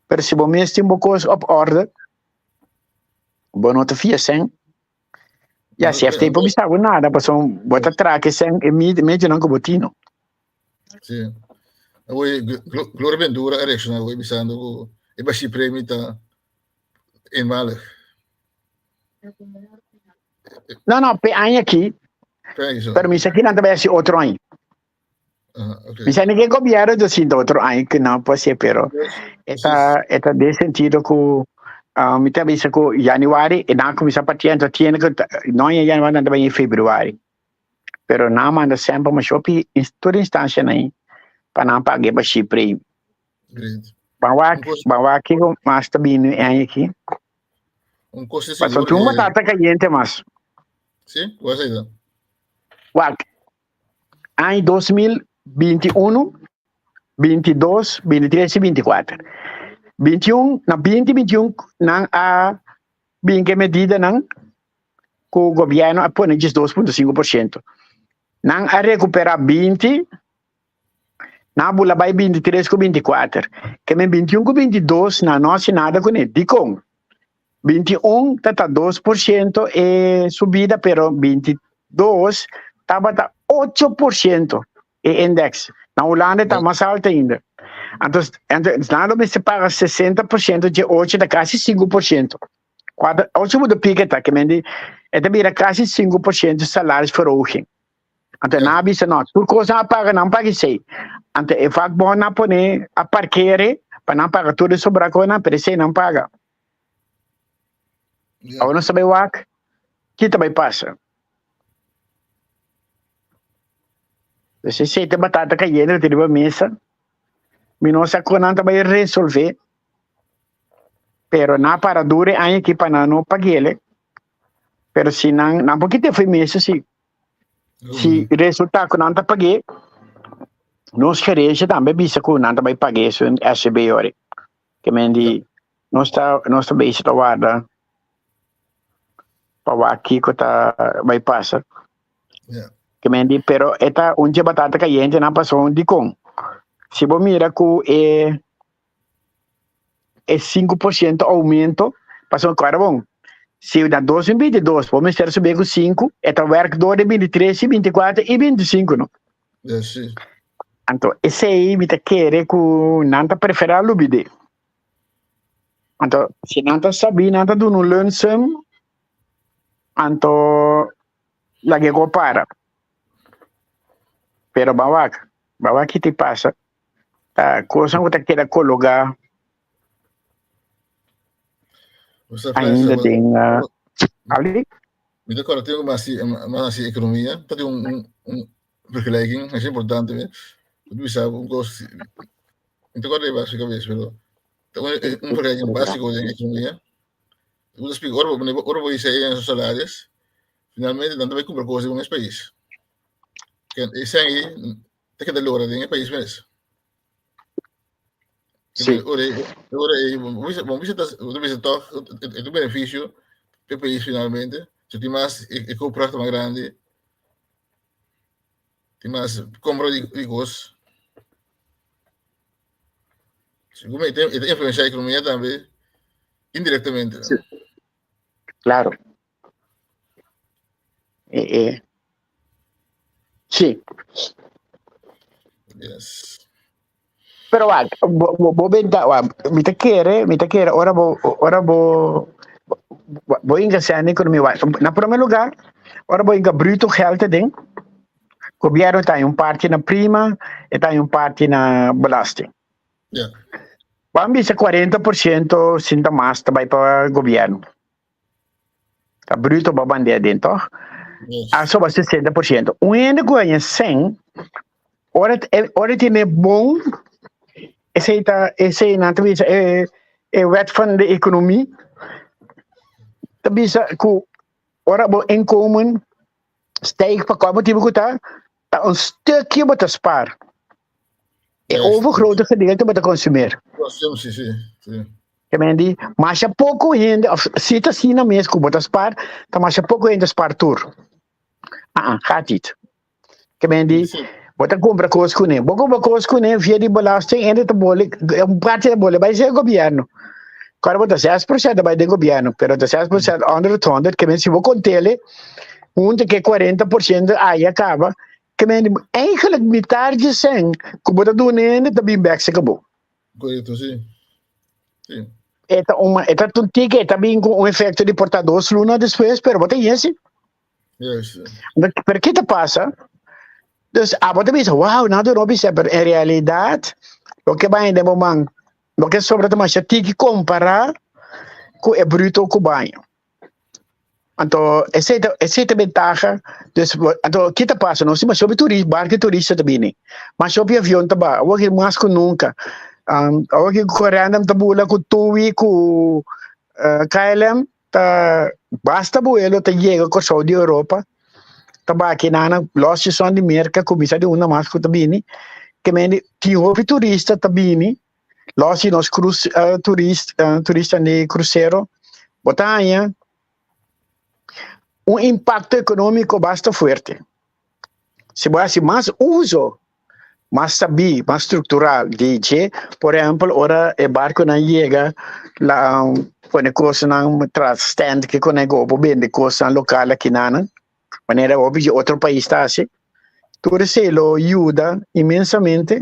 Pero si bo mes tin bo kos op orde, bo no ta fia sèn. Ya, CFT por bisa bo nada pasobra bo ta traha e sèn e medionan ku bo tin no. Sí. Awor, Gloria Ventura a reacciona awor bisando ku e bashi premi ta eenmalig. No, no, pe aña aki. Pe aña so. Pero mi sa ki nan ta bai hasi otro aña. Okay. Mi sa ni ke gobierno ta sinta otro aña ku nan por hacer, pero eta eta den sentido ku uh, mi ta bisa ku januari e nan kuminsá partia, enton tiene ku no en januari nan ta bai en februari. Pero nan manda semper masha hopi tur instancia nan pa nan paga e bashi prei. Great. Ban wak, Un kos, ban wak kiko mas ta bini e aña aki. un kos Pasobra sigur tin un eh, batata cayente mas. sí, wak esei ta. Wak, aña 2021, 22, 23 y 24. 21, na 2021 nan a bin ke medidanan ku gobierno a pone djis 2.5%. Nan a recupera 20, nan a bula bai 23 ku 24. Ke men 21 ku 22 nan no hasi nada kuné. Dikon? 21 ta ta 2% e subida, pero 22 tabata 8% e index. Na Hulanda ta mas alto ainda. Anto, anto nan lo mester paga 60% dje 8 ta kasi 5%. Kuater, 8 punto pico ta, ke men di, e ta bira kasi 5% salarisverhoging. Anto nan a bisa no, tur kos nan a paga, nan paga esei. Anto e vakbond nan a pone a parkere pa nan paga tur e sobra konan, pero esei nan paga. Ja. Awor nos ta bai wak ki ta bai pasa. Dus esei ta batata kayente ku ta riba mesa. Mi no sa kon nan ta bai resolve, pero nan a para duru e aña aki pa nan no pag'ele. Pero si nan, nan por kita fo'i mesa si. Si resulta ku nan ta pag'é, nos gerencia tambe bisa ku nan ta bai pag'é esun SCB ori. Ke men di nos ta nos ta bezig ta warda pa wak kiko ta bai pasa. Ja. Ke men di pero e ta un dje batata kayente nan paso dikon? Si bo mira ku e e 5% aumento pasobra kòrda bon si na 2022 bo mester subi ku 5 e ta wèrk dor di 23 i 24 i 25 no. Ja, sí. Anto esei mi ta kere ku nan ta preferá lubid'é. Anto si nan ta sabí nan ta duna un lunsum anto lag'é ku para. Pero ban wak, ban wak ki ta pasa. Ta kosnan ku ta keda kologá ainda den Ali? Mi ta kòrda tempu mas hasi ekonomia, ta tin un un vergelijking, es importante mi ta bisa un kos, mi ta kòrda e bas mi kabes pero ta un un vergelijking básiko den ekonomia, bo ta splika ora bo ora bo hisa e salaris finalmente nan ta bai kumpra kos den un mes pais, esei ta keda logra den e pais mes. Sí. Ora, ora, bo bisa ta, bo bisa toch, het un beneficio pe país finalmente. Si tin mas, e, e koopkracht mas grande. Tin mas compra di, di kos. Según me, e influencia a economia tambe indirectamente. Sí. Claro. Eh, eh. Sí. Yes. Pero wak, bo, bo, bo benta, wak, mi ta kere, mi ta kere, ora bo, ora bo, bo, bo inga sende economia, wak, na primer lugar, ora bo inga bruto geld den, gobierno ta un parti na prima, e ta un parti na belasting. Ja. Ban bisa 40% sinta mas ta bai pa gobierno. Ta bruto ba bandera den toch? Yes. A soba 60%. Un hende ku haña 100, ora ora tiene bon, esei ta esei nan ta bisa e e wet van de economie ta bisa ku ora bo inkomen stijgt pa kua motibu ku ta, ta un stukje bo ta spaar. E Juist. overgrote gedeelte bo ta consumeer. Consumptie, sí, sí. Ke men di, masha poko hende, of si ta asina mes ku bo ta spaar, ta masha poko hende spaar tur. Ah, ah, gaat niet. Ke men di, Sí. bo ta kumpra kos kuné. Bo kumpra kos kuné via di belasting, hende ta boli, un parti ta boli bai ser gobierno. Kòrda bo ta 6% ta bai den gobierno, pero ta 6% onder het 100, ke men si bo kontele, huntu ke 40% aya kaba, ke men di, eigenlijk mitar dje sèn ku bo ta duna hende ta bin bèk serka bo. Correcto, sí. Sí. E ta un, e ta un tiki, e ta bin ku un efecto di por ta dos luna despues, pero bo ta yesi. Juist. Pero ki ta pasa? Dus abo ta bisa, wow, nan duna hopi sèn, pero en realidat loke baña den bo man, loke sobra ta masha tiki kompará ku e bruto ku baña. Anto esei ta esei ta bentaha, dus anto ki ta pasa nos tin masha hopi turista, barco di turista ta bini, masha hopi avion ta baha, awor aki mas ku nunka, awor aki Corendon ta bula ku Tui ku KLM ta basta buelo ta yega Kòrsou di Europa ta baha kinan los di son di Merka kuminsá di unda mas ku ta bini ke mende tin hopi turista ta bini los di nos krus turista turista di krusero bo ta haña un impakto ekonómiko basta fuerte si bo hasi mas uso mas sabí, mas struktural di dje. Por ehèmpel, ora e barkunan yega, la pone kosnan tras stand ke ku nan gobo bende kosnan lokal akinanan, manera hopi di otro pais ta hasi. Tur esei lo yuda inmensamente,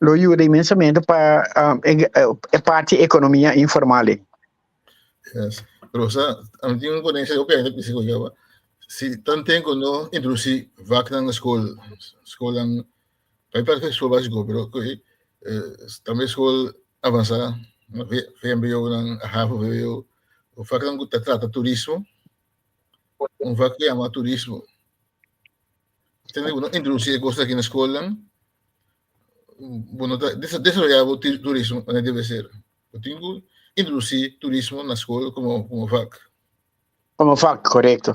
lo yuda inmensamente pa e parti ekonomia informal ei. Yes. Pero sa, a mi tin un ponencia hopi aña ta bisa ku ya si tanten ku no introduci vaknan na skol, skolnan pa mi parece skol básiko pero ku eh, tambe skol avansa, VMBO nan, havo, VWO, vaknan ku ta trata turismo, un vak ku yama turismo. Tende ku no introduci e kos aki na skolnan, bo no ta desaroya bo turismo manera debe ser. Bo tin ku introdusí turismo na skol komo komo vak. Komo vak, korekto.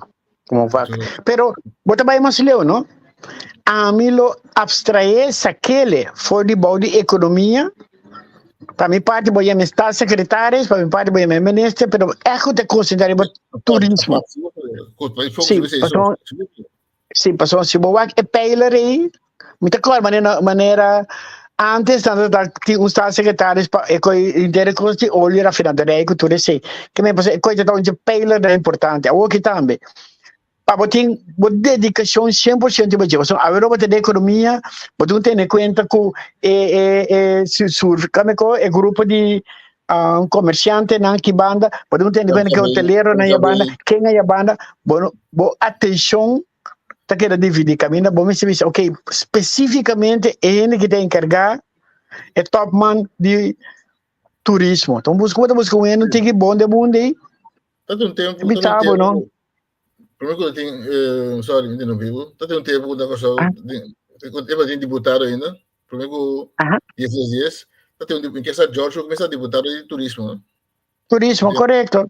Komo vak. Pero bo ta bai mas leu, no? Ami lo abstraé sakele for di bou di ekonomia. Pa mi parti bo yama staatssecretaris, pa mi parti bo yama minister, pero ègt ku ta konsentrá riba turismo. Sí, pasobra Sí, pasobra si bo wak e pijler ei, mi ta kòrda manera, manera antes nan ta tin un staatssecretaris pa e koi henter e kos di olie rafinaderij ku tur esei. Ke men pasobra e koi ta ta un dje pijlernan importante. Awoki tambe, pa bo tin bo dedikashon 100% riba dje, pasobra awe bo ta den ekonomia, bo tin ku tene kuenta ku e e e sur kame ko e grupo di komershantenan ki banda, bo tin ku tene kuenta ku e hoteleronan ya banda, ken a ya banda, bo no bo atenshon ta keda dividí. Kaminda bo mester bisa, ok, spesífikamente e hende ki ta enkargá e topman di turismo. Enton buska, bo ta buska un hende un tiki bon den mundu ei. Ta tin un tempu, E ta tin un bisa bo, no? tempu, promé ku ta tin, eh, sorry, mi interrumpí bo. Ta tin un tempu ku ta Kòrsou, Ah. tin, ku e tin diputado ainda, promé ku Aha. dies dies dies, ta tin un dip, mi ke sa George ku kuminsá diputado di turismo, no? Turismo, korekto.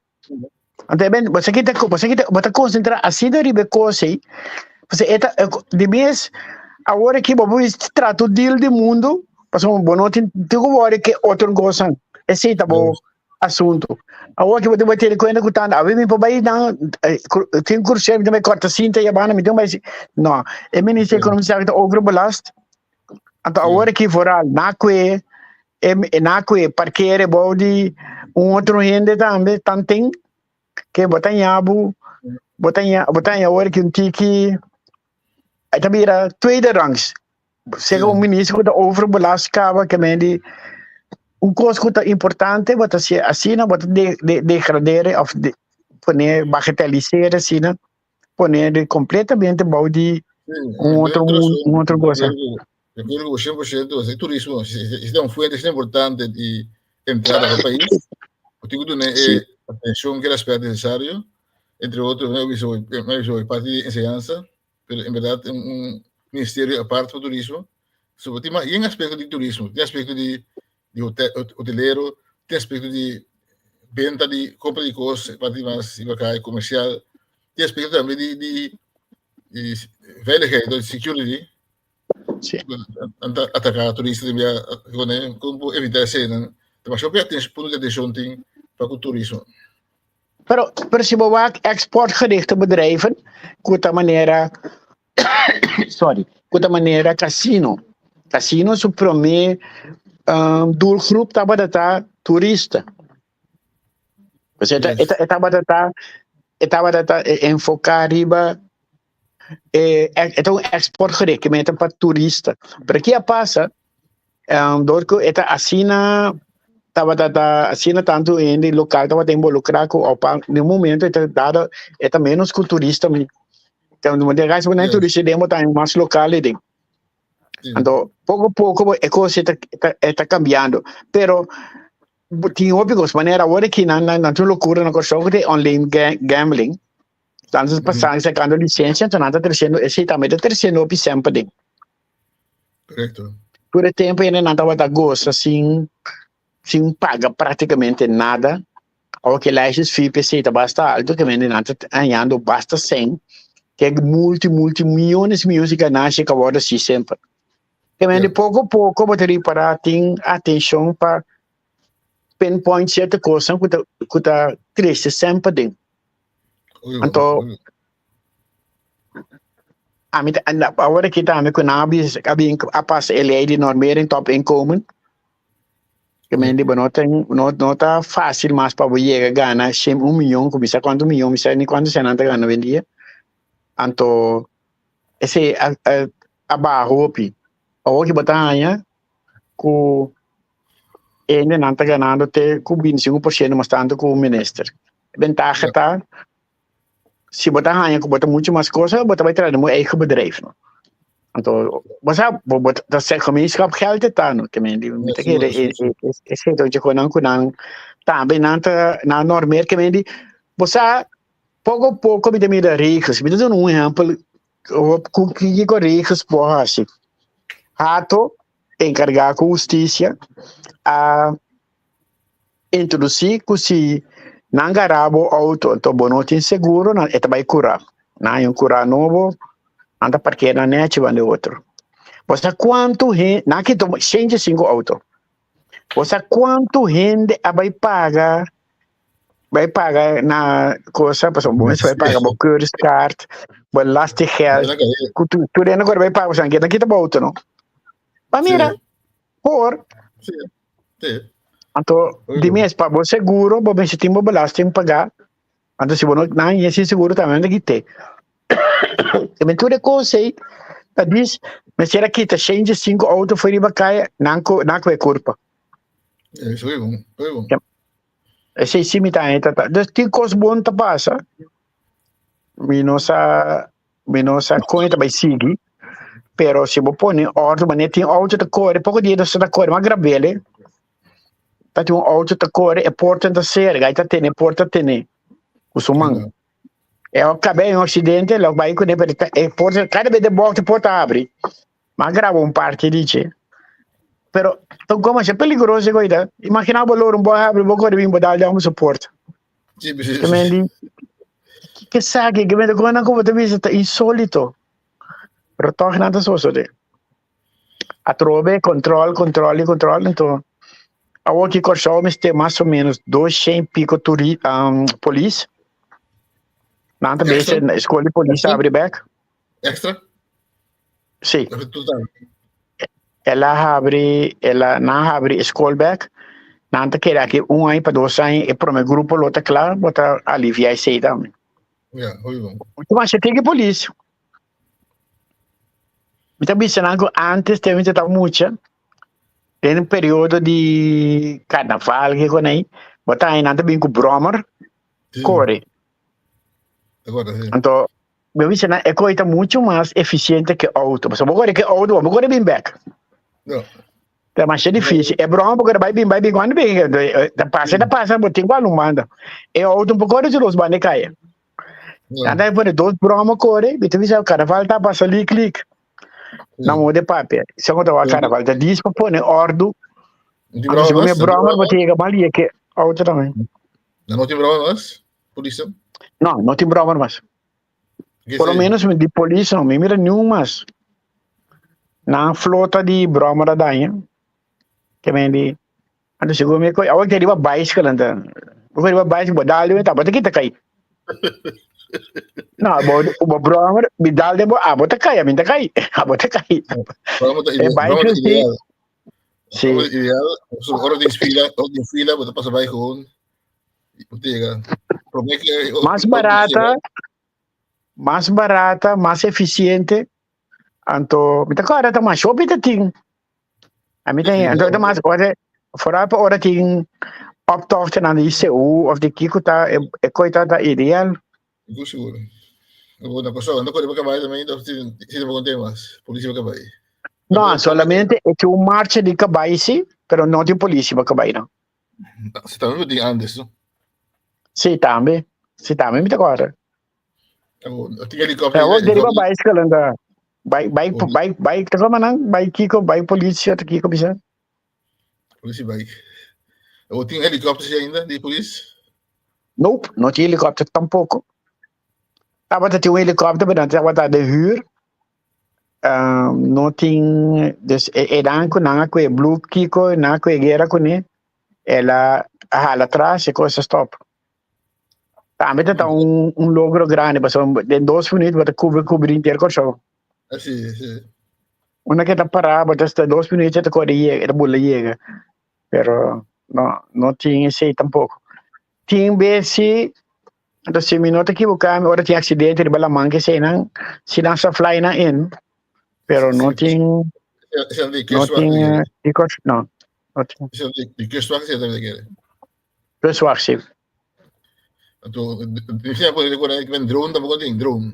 Anto e ben, bo kita, bo kita, bo ta concentra asina riba e cos ei, pasobra e ta, di mes awor aki bo por trata un deal di mundo, pasobra bo no tin tin ku wòri ke otro cosnan, esei ta bo asunto. Awor aki bo tin bo tene kuenta ku tantu, awe mi por bai nan, tin crucero mi tin bai kòrta sinta i abanda, mi tin bai, no, e minister di economia sa ku ta overbelast, anto awor aki vooral na kue E na ku e parkere bou di un otro hende tambe tanten ke bo ta ña bo bo ta ña bo ta ña ora ki un tiki e ta bira tweede rangs sega un minister ku ta overbelast kaba ke men di un kos ku ta importante bo ta hasi asina bo ta degradere of pone bagatelisere asina pone completamente bou di un otro un otro cosa. De acuerdo con 100%, el turismo es un fuente es importante de entrada al país. Tengo que tener sí. atención que el aspecto necesario, entre otros, me aviso, me aviso, parte de enseñanza, pero en verdad un, un ministerio aparte para turismo, sobre tema, y en aspecto de turismo, en aspecto de, de hotel, hotelero, en aspecto de venta de compra de cosas, parte más comercial, en aspecto también de, de, de veiligheid, de security, Sí. Anta atacar turista de via con como evitar ese nan. Demasiado pe atención, punto de atención tin pa ku turismo. Pero, pero si bo wak exportgerichte bedrijven, ku ta manera, sorry, ku ta manera casino. Casino su promé um, doelgroep tabata ta turista. Pues e ta, e ta, e tabata ta, e tabata ta enfoká riba e, e ta un exportgericht, ke meta pa turista. Pero ki a pasa, um, door ku e ta asina tabata ta asina tantu hende lokal tabata involukrá ku op un momento e ta dado e ta menos ku turista. De reis bo introduci den bo ta mas local den. Anto poco poco e cos ta ta cambiando. Pero tin hopi cos manera awor aki nan nan tin locura na Kòrsou ku ta e online gambling. Nan ta pasando sacando licencia anto nan ta treciendo esei tambe ta treciendo hopi semper den. Correcto. Tur e tempo hende nan tabata gosa sin sin paga prácticamente nada. Awor ke license fee p'esei ta basta alto ke mende nan ta hañando basta sèn ke multi multi miyones miyones di ganashi ka wòrdu hasi semper. Ke mende poko poko bo ta ripará tin atenshon pa pinpoint sierto kosnan ku ta ku ta trese semper den. Anto ami ta awor aki tambe ku nan a bin a pasa e lei di normering topinkomen. Ke men di bo no ten no no ta fácil mas pa bo yega gana shen un miyon ku mi sa kuantu miyon mi sa ni kuantu shen nan ta gana hoy en dia. Anto esei a a a baha hopi. Awor ki bo ta haña ku hende nan ta ganando te ku 25% mas tantu ku un minister. Bentaha ta si bo ta haña ku bo ta muchu mas cosa bo ta bai traha den bo eigen bedrijf no. Anto bo sa bo bo ta se gemeenschap geld e ta no ke men di mi ta kere e e e e ku nan ku nan tambe nan ta nan normeer ke men di bo sa poko poko mi ta mira regels mi ta duna un ehempel ku kiko regels por hasi. Hato enkargá ku hustisia a introdusí ku si nan gara bo outo anto bo no tin seguro nan e ta bai kura. Nan haña un kura nobo nan ta parkea nan nechi banda e otro. Bo sa kuantu hende nan a kita 105 outo. Bo sa kuantu hende a bai paga bai paga na cosa pasobra bo mester bai paga bo keurskaart, bo lastigeld ku tur hende ku bai paga pasobra nan kita kita bo outo no. Pa mira por. Anto di mes pa bo seguro bo mester tin bo belasting pagá. Anto si bo no nan yesi seguro tambe nan ta kit'é. Te tur e kos ei ta dis mester a kita 105 outo for riba kaya nan ku nan ku e kurpa. Esei si mi ta haña ta ta. Dus tin kos bon ta pasa. Mi no sa Mi no sa kon e ta bai sigui, pero si bo pone ordu manera tin auto ta kore, poko dia nos ta kore, mas grabele, ta tin un auto ta kore, e porta ta serga, e ta tene, e porta tene ku su man. E a kabe un aksidente, lo bai kuné, pero e porta, kada bes de bòkta e porta abri. Mas graba un parti di dje. Pero ta un kos masha peligroso e koita. Imagina bo lora un bòi habri, bo kore bin bo dal den su porta. Ke men di, ke esaki? Ke men di, konan ku bo ta bisa ta insolito. Pero tòg nan ta sosodé. Atrobe kontrol, kontrol i kontrol. Anto awor ki Kòrsou mester mas o ménos 200 i piko turi polis. Nan ta bisa skol di polis a abri bèk. Extra? Sí. El a habri, el a, nan a habri e skol bek. Nan ta keda aki un aña pa dos aña, e prome grupo lo ta kla, bo ta alivia esei tambe. Ja, hopi bon. Mas tin ki polis. Mi ta bisa nan ku antes te mi ta mucha, den un periodo di karnaval ke kon ei, bo ta haña nan ta bin ku bròmer kore. Anto Mi a bisa nan e koi ta mucho mas eficiente ke auto. Pasobra bo kore ke auto, bo kore bin bek. No. Ta masha difícil. E broma bo kore bai bin bai bin cuando bin ta pasa ta pasa bo tin cual un banda. E auto un kore su dos banda kaya. No. Nan ta pone dos broma kore, mi ta bisa carnaval ta pasa lik lik. Na modo de papia. Se ko ta wa carnaval ta dis pa pone ordu. No tin Anto si broma bo me mas? No tin broma broma bo ta yega mal yeke auto tambe. No, no tin broma mas? Polis? No, no tin broma mas. Por lo menos di polis no, mi mira ni un mas. Nan flota di broma da daña. Que men di, anto según mi koi, awor riba bicycle anta. Bo riba bicycle, bo dal de ta, bo ta kita kai. No, bo bo broma, mi dal de bo, ah, bo ta kai, mi ta kai. Ah, bo ta kai. Broma ta E ideal. Broma ta bicycle sí. ideal. Sí. Broma ta ideal. Ora tin fila, ora tin fila, bo ta pasa bai gewoon. Mas barata, mas barata, mas eficiente. Anto, mi ta kòrda ta mas hopi ta tin. A mi ta, anto ta mas ora, foral pa ora tin optochtnan di ICU of di kiko ta e, e koi ta ta ideal. Seguro. Bo na Kòrsou, anda kore pa kabai tambe ainda òf si si ta konte mas? Polisi pa kabai. No, solamente e tin un marcha di kabai si, pero no tin polisi pa kabai no. Si tambe bo tin antes, no? Si tambe, si tambe mi ta kòrda. Tin helikòpter. Awor deriba baiskel anda. Bai bai bai bai ta koma nan bai kiko bai policia ta kiko bisa. Policia bai. Awor tin helikòpter si ainda di polis? Nope, no tin helikòpter tampoko. Tabata tin un helikòpter pero nan tabata de huur. Um, no tin dus e, e dan ku nan a kue blue kiko nan a kue guera kuné el a hala atras e kos a stop. Tambe ta un, un logro grande, pasobra den dos minuut bo ta kubri kubri henter Kòrsou. Así, sí. Una ke ta pará, bo ta sta dos minuut e ta kore yega, e ta bula yega. Pero no, no tin esei tampoko. Tin bes si, anto si mi no ta ekiboká, ora tin aksidente riba laman ke eseinan, si nan sa fly nan in, pero no tin, no tin, di Kòrsou, no, no tin. Di kustwacht esei ta kere. Kustwacht, sí. Anto, mi siña por recuerda que men drone tampoco tin drone.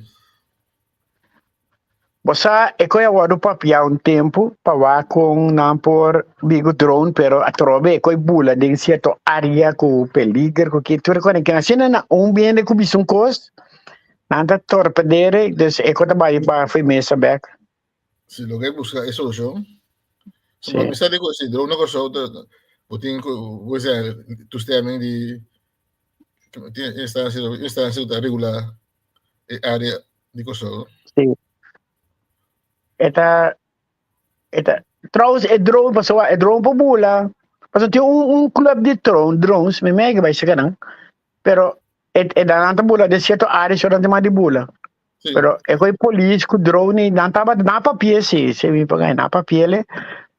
Bo sa, e koe a wòrdu papiá un tempu pa wak kon nan por bigu drone, pero atrobe e koe bula den sierto área ku peliger ku ki tur e koe nan asina na un bende ku bisa un kos, nan ta torpedere, dus e koe ta bai baha fo'i mesa bèk. Si lo ke buska e solushon. Sí. Mi sa digo, si drone na Kòrsou ta bo tin ku bo sa toestemming di tin instansia instansia ku ta regulá e área di Kòrsou. Sí. E ta e ta trouwens e drone pasobra e drone por bula pasobra tin un un club di drone drones mi mei ke bai seka nan pero e e nan ta bula den sierto área so nan tin mas di bula. Sí. Pero e koi polis ku drone nan tabata na papia si, si mi pagai na papiele,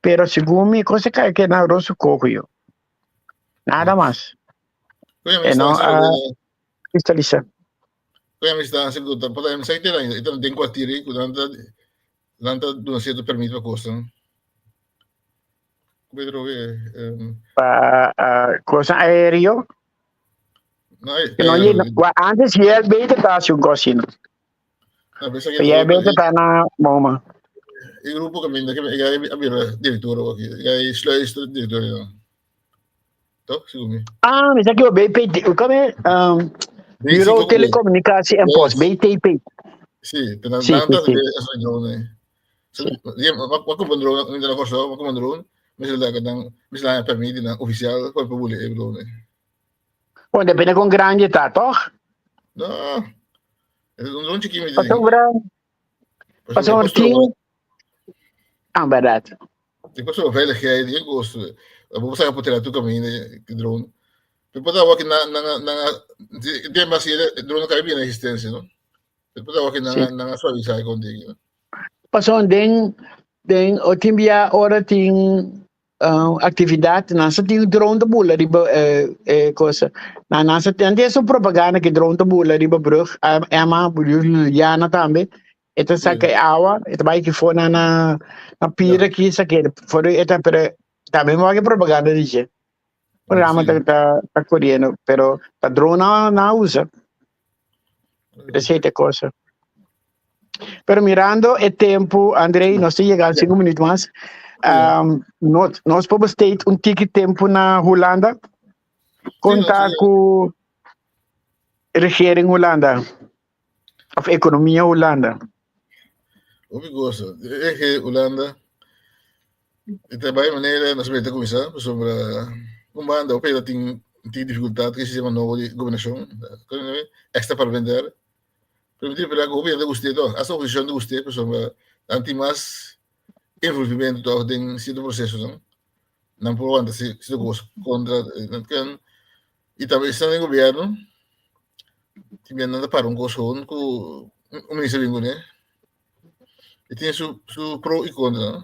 pero segun mi cosa kai ke na rosu koko yo. Nada mas. Koe mi E no instantie a ku kristalisá. koe mi instantie ku ta pata mi sa ite nan ite den kwartier ku nan ta nan ta duna sierto permit pa kosnan. Pedro Pa cosa aéreo. No, No, ye, wa antes JLB te ta haci un cosa asina. No, pensa que JLB te ta na Boma. E grupo que minda que e a bira director aki. E sluis director no. Toch, sigur mi. Ah, mi sa que BPT, come um, Bureau Telecomunicatie en Post, BTP. Sí, pero Sí, nan sí, ta sí. de esa drone. So, ye ma como drone, mi na Kòrsou, ma como drone, mi sa da dan, mi sa permit na oficial pa pa buli e drone. Bon, depende con grande ta, toch? No. Es un drone chiquito mi Pasó un grande, pasó un tin. Ah, verdad. Di paso veiligheid, die kost. Bo sa por tu camino drone. Pero por awor na na na de mas drone kai bien existencia, no? Pero por awor na na suavizar contigo. Pasó den den o tin bia ora tin actividad nan sa tin drone ta bula riba e cosa nan nan sa nan tin esun propaganda ki drone ta bula riba brug Emma Juliana tambe e ta saca e awa e ta bai ki for na na na pira ki sa ke for e ta pero tambe mi wak e propaganda di dje programa ta ta ta coriendo pero ta drone nan nan a usa esey ta e cosa. Pero mirando e tempo, André, nos ta yega 5 minuut mas. Um, nos, nos por besteed un tiki tempo na Hulanda. Conta ku regering Hulanda of economia Hulanda. Hopi gozo. Eje Hulanda. E trabalho maneira nos meta começar sobre un banda hopi tin tin dificultad ku sistema nobo di gobernacion extra parlamentar. Pero mi tin pera ku hopi hende gust'é tòg. Asta oposishon ta gust'é pasobra nan tin mas envolvimentu tòg den sierto prosesonan. Nan por wanta sierto kos kontra nan ken i tambe esnan den gobièrnu tin bia nan ta para un kos gewoon ku un minister bin kuné. E tin su su pro i kontra.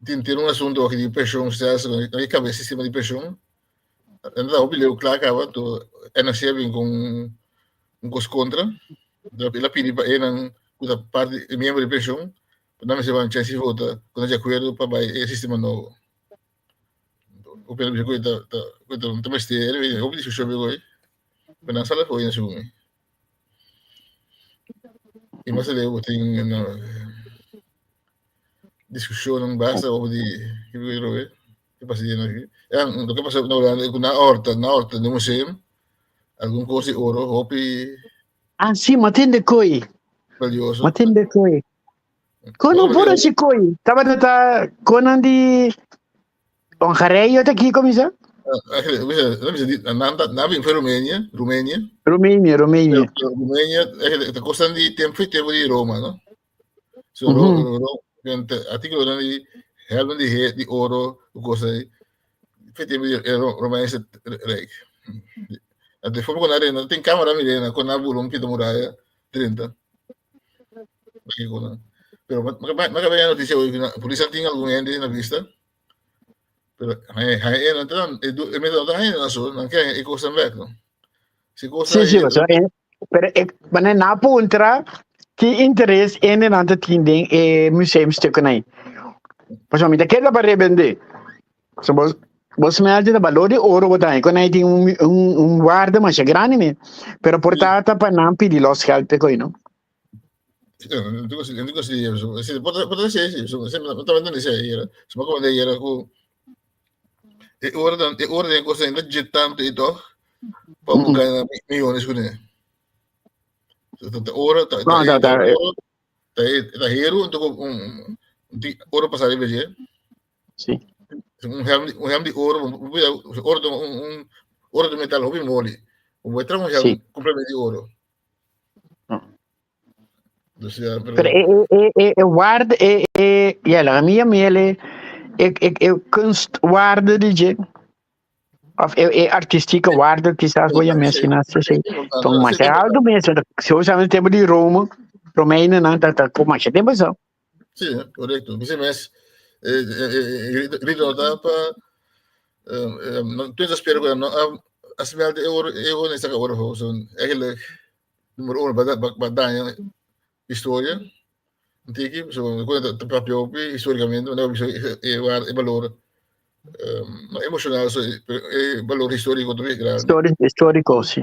Tin tin un asuntu aki di penshon stelsel nan ke kambia e sistema di penshon. Nan ta hopi leu kla kaba to NRC a bin ku un kos kontra. El a pidi pa enan ku ta parti miembro di penshon pa nan mester ban chèns di vota ku nan di akuerdo pa bai e sistema nobo. Hopi a bisa ku e ta ku e ta mester hopi diskushon bin hoy pero nan sali afo'i na segun mi. I mas aleu bo tin no, discusionnan basta over di ke pasa di aki. Ja, loke pasa na Hulanda ku na horta, na horta den museum, algun kos di oro hopi Ah, sí, ma tende koi. valioso. Ma tende koi. Kon no por hasi koi? Tabata ta konan di Hongarije ta kiko misa? Nan nan bin for Rumenia, Rumenia. Rumenia, Rumenia. Rumenia, ta kosnan di tempo tempo di Roma, no? So, mm -hmm. Ro, artículo di helmen di, di oro, cosa di tempo di Romeinse Rijk. De forma con arena, tin cámara mirena, con na burung pita muralla, 30. Pero maka bem a notícia hoje, a polícia tinha algum gente na vista. Pero hij é não tá, é mesmo não tá ainda so, não quer e costa back, no. Se costa Sí, sí, o sea, pero ik wanneer na puntra ki interés en den ante tin den e museumstukken aí. Paso mi ta keda pa rebende. So bos bos me hace valor de oro botan aí, con aí tin un un un waarde mas grande me. Pero por tata pa nan pidi los geld pe coi, no? E ora dan, e ora den cosa ainda je tanto e toch, pa mm gana millones con e. Ta ora, ta, ta, ta, ta, ta, ta hero, entonces un, un, oro pasar riba je. Sí. Un helm, un helm di oro, oro, un, un, oro de metal hopi moli. Un buen un helm sí. completamente di oro. Dus ja, pero... Pero e, e, e, e waarde, e, e, ja, la mia mele, e, e, e kunstwaarde di je, of e, e artistieke waarde, quizás voy a mencionar, sí, sí. Então, mas é algo mesmo, se usa no tempo de Roma, Romeinen, não, tá, tá, mas é tempo só. Sí, correcto. Dice mes, eh, eh, eh, grito no pa, no, tu espero que no, as wel de euro, euro is dat oro, zo eigenlijk nummer 1 ba daña historia. Tiki, so te papia opi historicamente, no e e valor um, emocional, so e valor histórico también grande. Histórico, histórico, sí.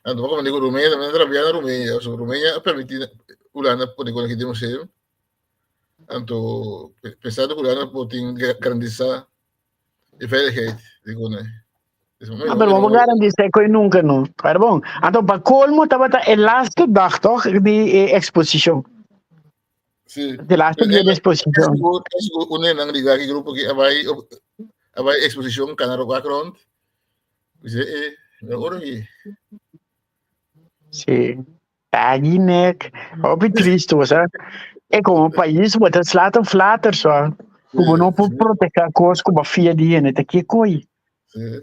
Anto como digo Rumenia, también rabia Rumenia, so Rumenia ha permitido Holanda pone con aquí de museo. Anto pensando que Holanda potin garantizar e veiligheid, digo, né. Ah, pero vamos garantizar que nunca no. Pero bom, anto pa colmo tabata e laatste dag toch di eh, exposition. Sí. De laatste dia di exposition. Un nang liga ki grupo ki abai abai exposition kanaro background. Dice, eh, oro ki. Sí. Tagi nek. Hopi tristo, o sea. E como país, bo ta slaat een flater so. Ku bo no por proteger kos ku bo fia di hende, ta ke koi. Sí.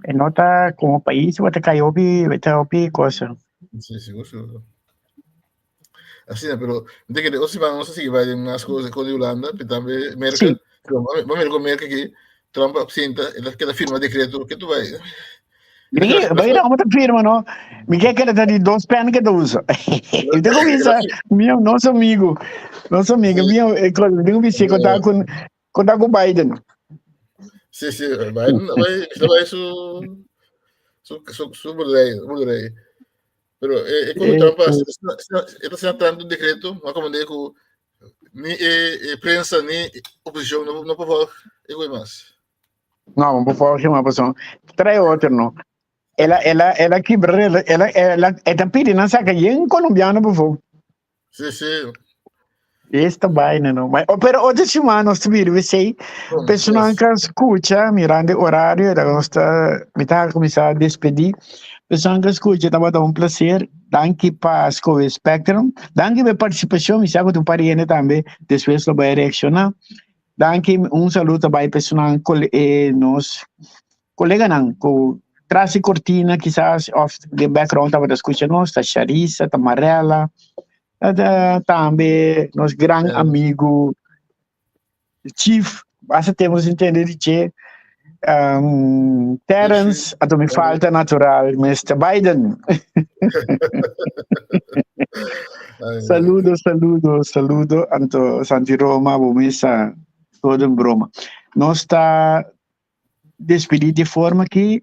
E no ta como país, bo ta kai hopi, ta hopi cosa. Sí, sigur, sigur. Asina, pero de que otro semana nos sigue vai más cosas con Holanda, pero también Merca, Sí. vamos a ver con Merca que Trump absenta, él queda firma decreto que tú vai. Mi vai não te firma no. Mi quer que ele di dos pen que tu usa. Eu tenho que pensar, meu nosso amigo, nosso amigo, meu, eu tenho que pensar contar com contar com Biden. Sí, sí, Biden vai, vai su su su su burlei, Pero eh, eh, como Trump está haciendo tanto un decreto, no como digo, ni eh, eh, prensa ni oposición no no por favor, más. No, no por favor, uma pessoa. Trae outro, no. Ela, ela, ela quebra, ela, ela, ela, ela pide, não saca, e um colombiano, por favor. Sí, sí. Esta vaina, no. Mas, oh, pero outra semana nós tivemos, sei, pessoal que escucha, mirando o horário, ela gosta, me tá a começar a despedir. Pessoal que escucha, estava um prazer. Danke pa Scoe Spectrum. Danke pela participação, me sabe que tu pariente também, depois lo vai reaccionar. Danke, um saludo para pessoal eh, nos colega nan, com tras de cortina, quizás, of de background estava escuchando nos, tá Charissa, tá Marela, tá, também nos gran amigo Chief, basta temos entender de que um, Terence, a me falta natural, Mr. Biden. Saludo, saludo, saludo, anto Santi Roma, Bumisa, todo en broma. Nos está despedir de forma que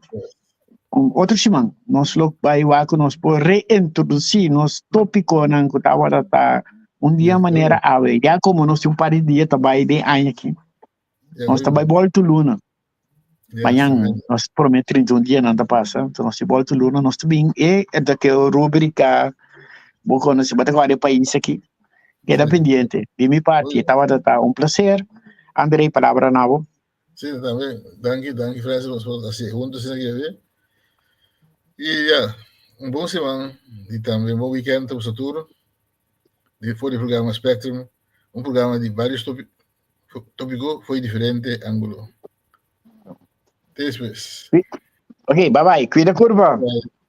Un otro siman nos lo bai wak ku nos por reintrodusí nos tópikonan ku tabata ta un dia manera awe. Ya komo nos tin un par di dia ta bai den aña aki. Nos ta bai bòltu luna. Mañan nos promé 31 dianan ta pasa, enton nos tin bòltu luna, nos ta bin e ta ke rúbrika bo konosé, bo ta kòrda e pais aki. Keda pendiente. Di mi parti tabata ta un plaser. André, palabra na bo. Sí, tambe. Danki, danki Francis, nos por hasi huntu asina ki awe. I ya, un bon siman i tambe un bon weekend ta boso tur. Di for di programa Spectrum, un programa di varios tópiko for di diferente ángulo. Te despues. Ok, bye bye. Cuida curva. Bye.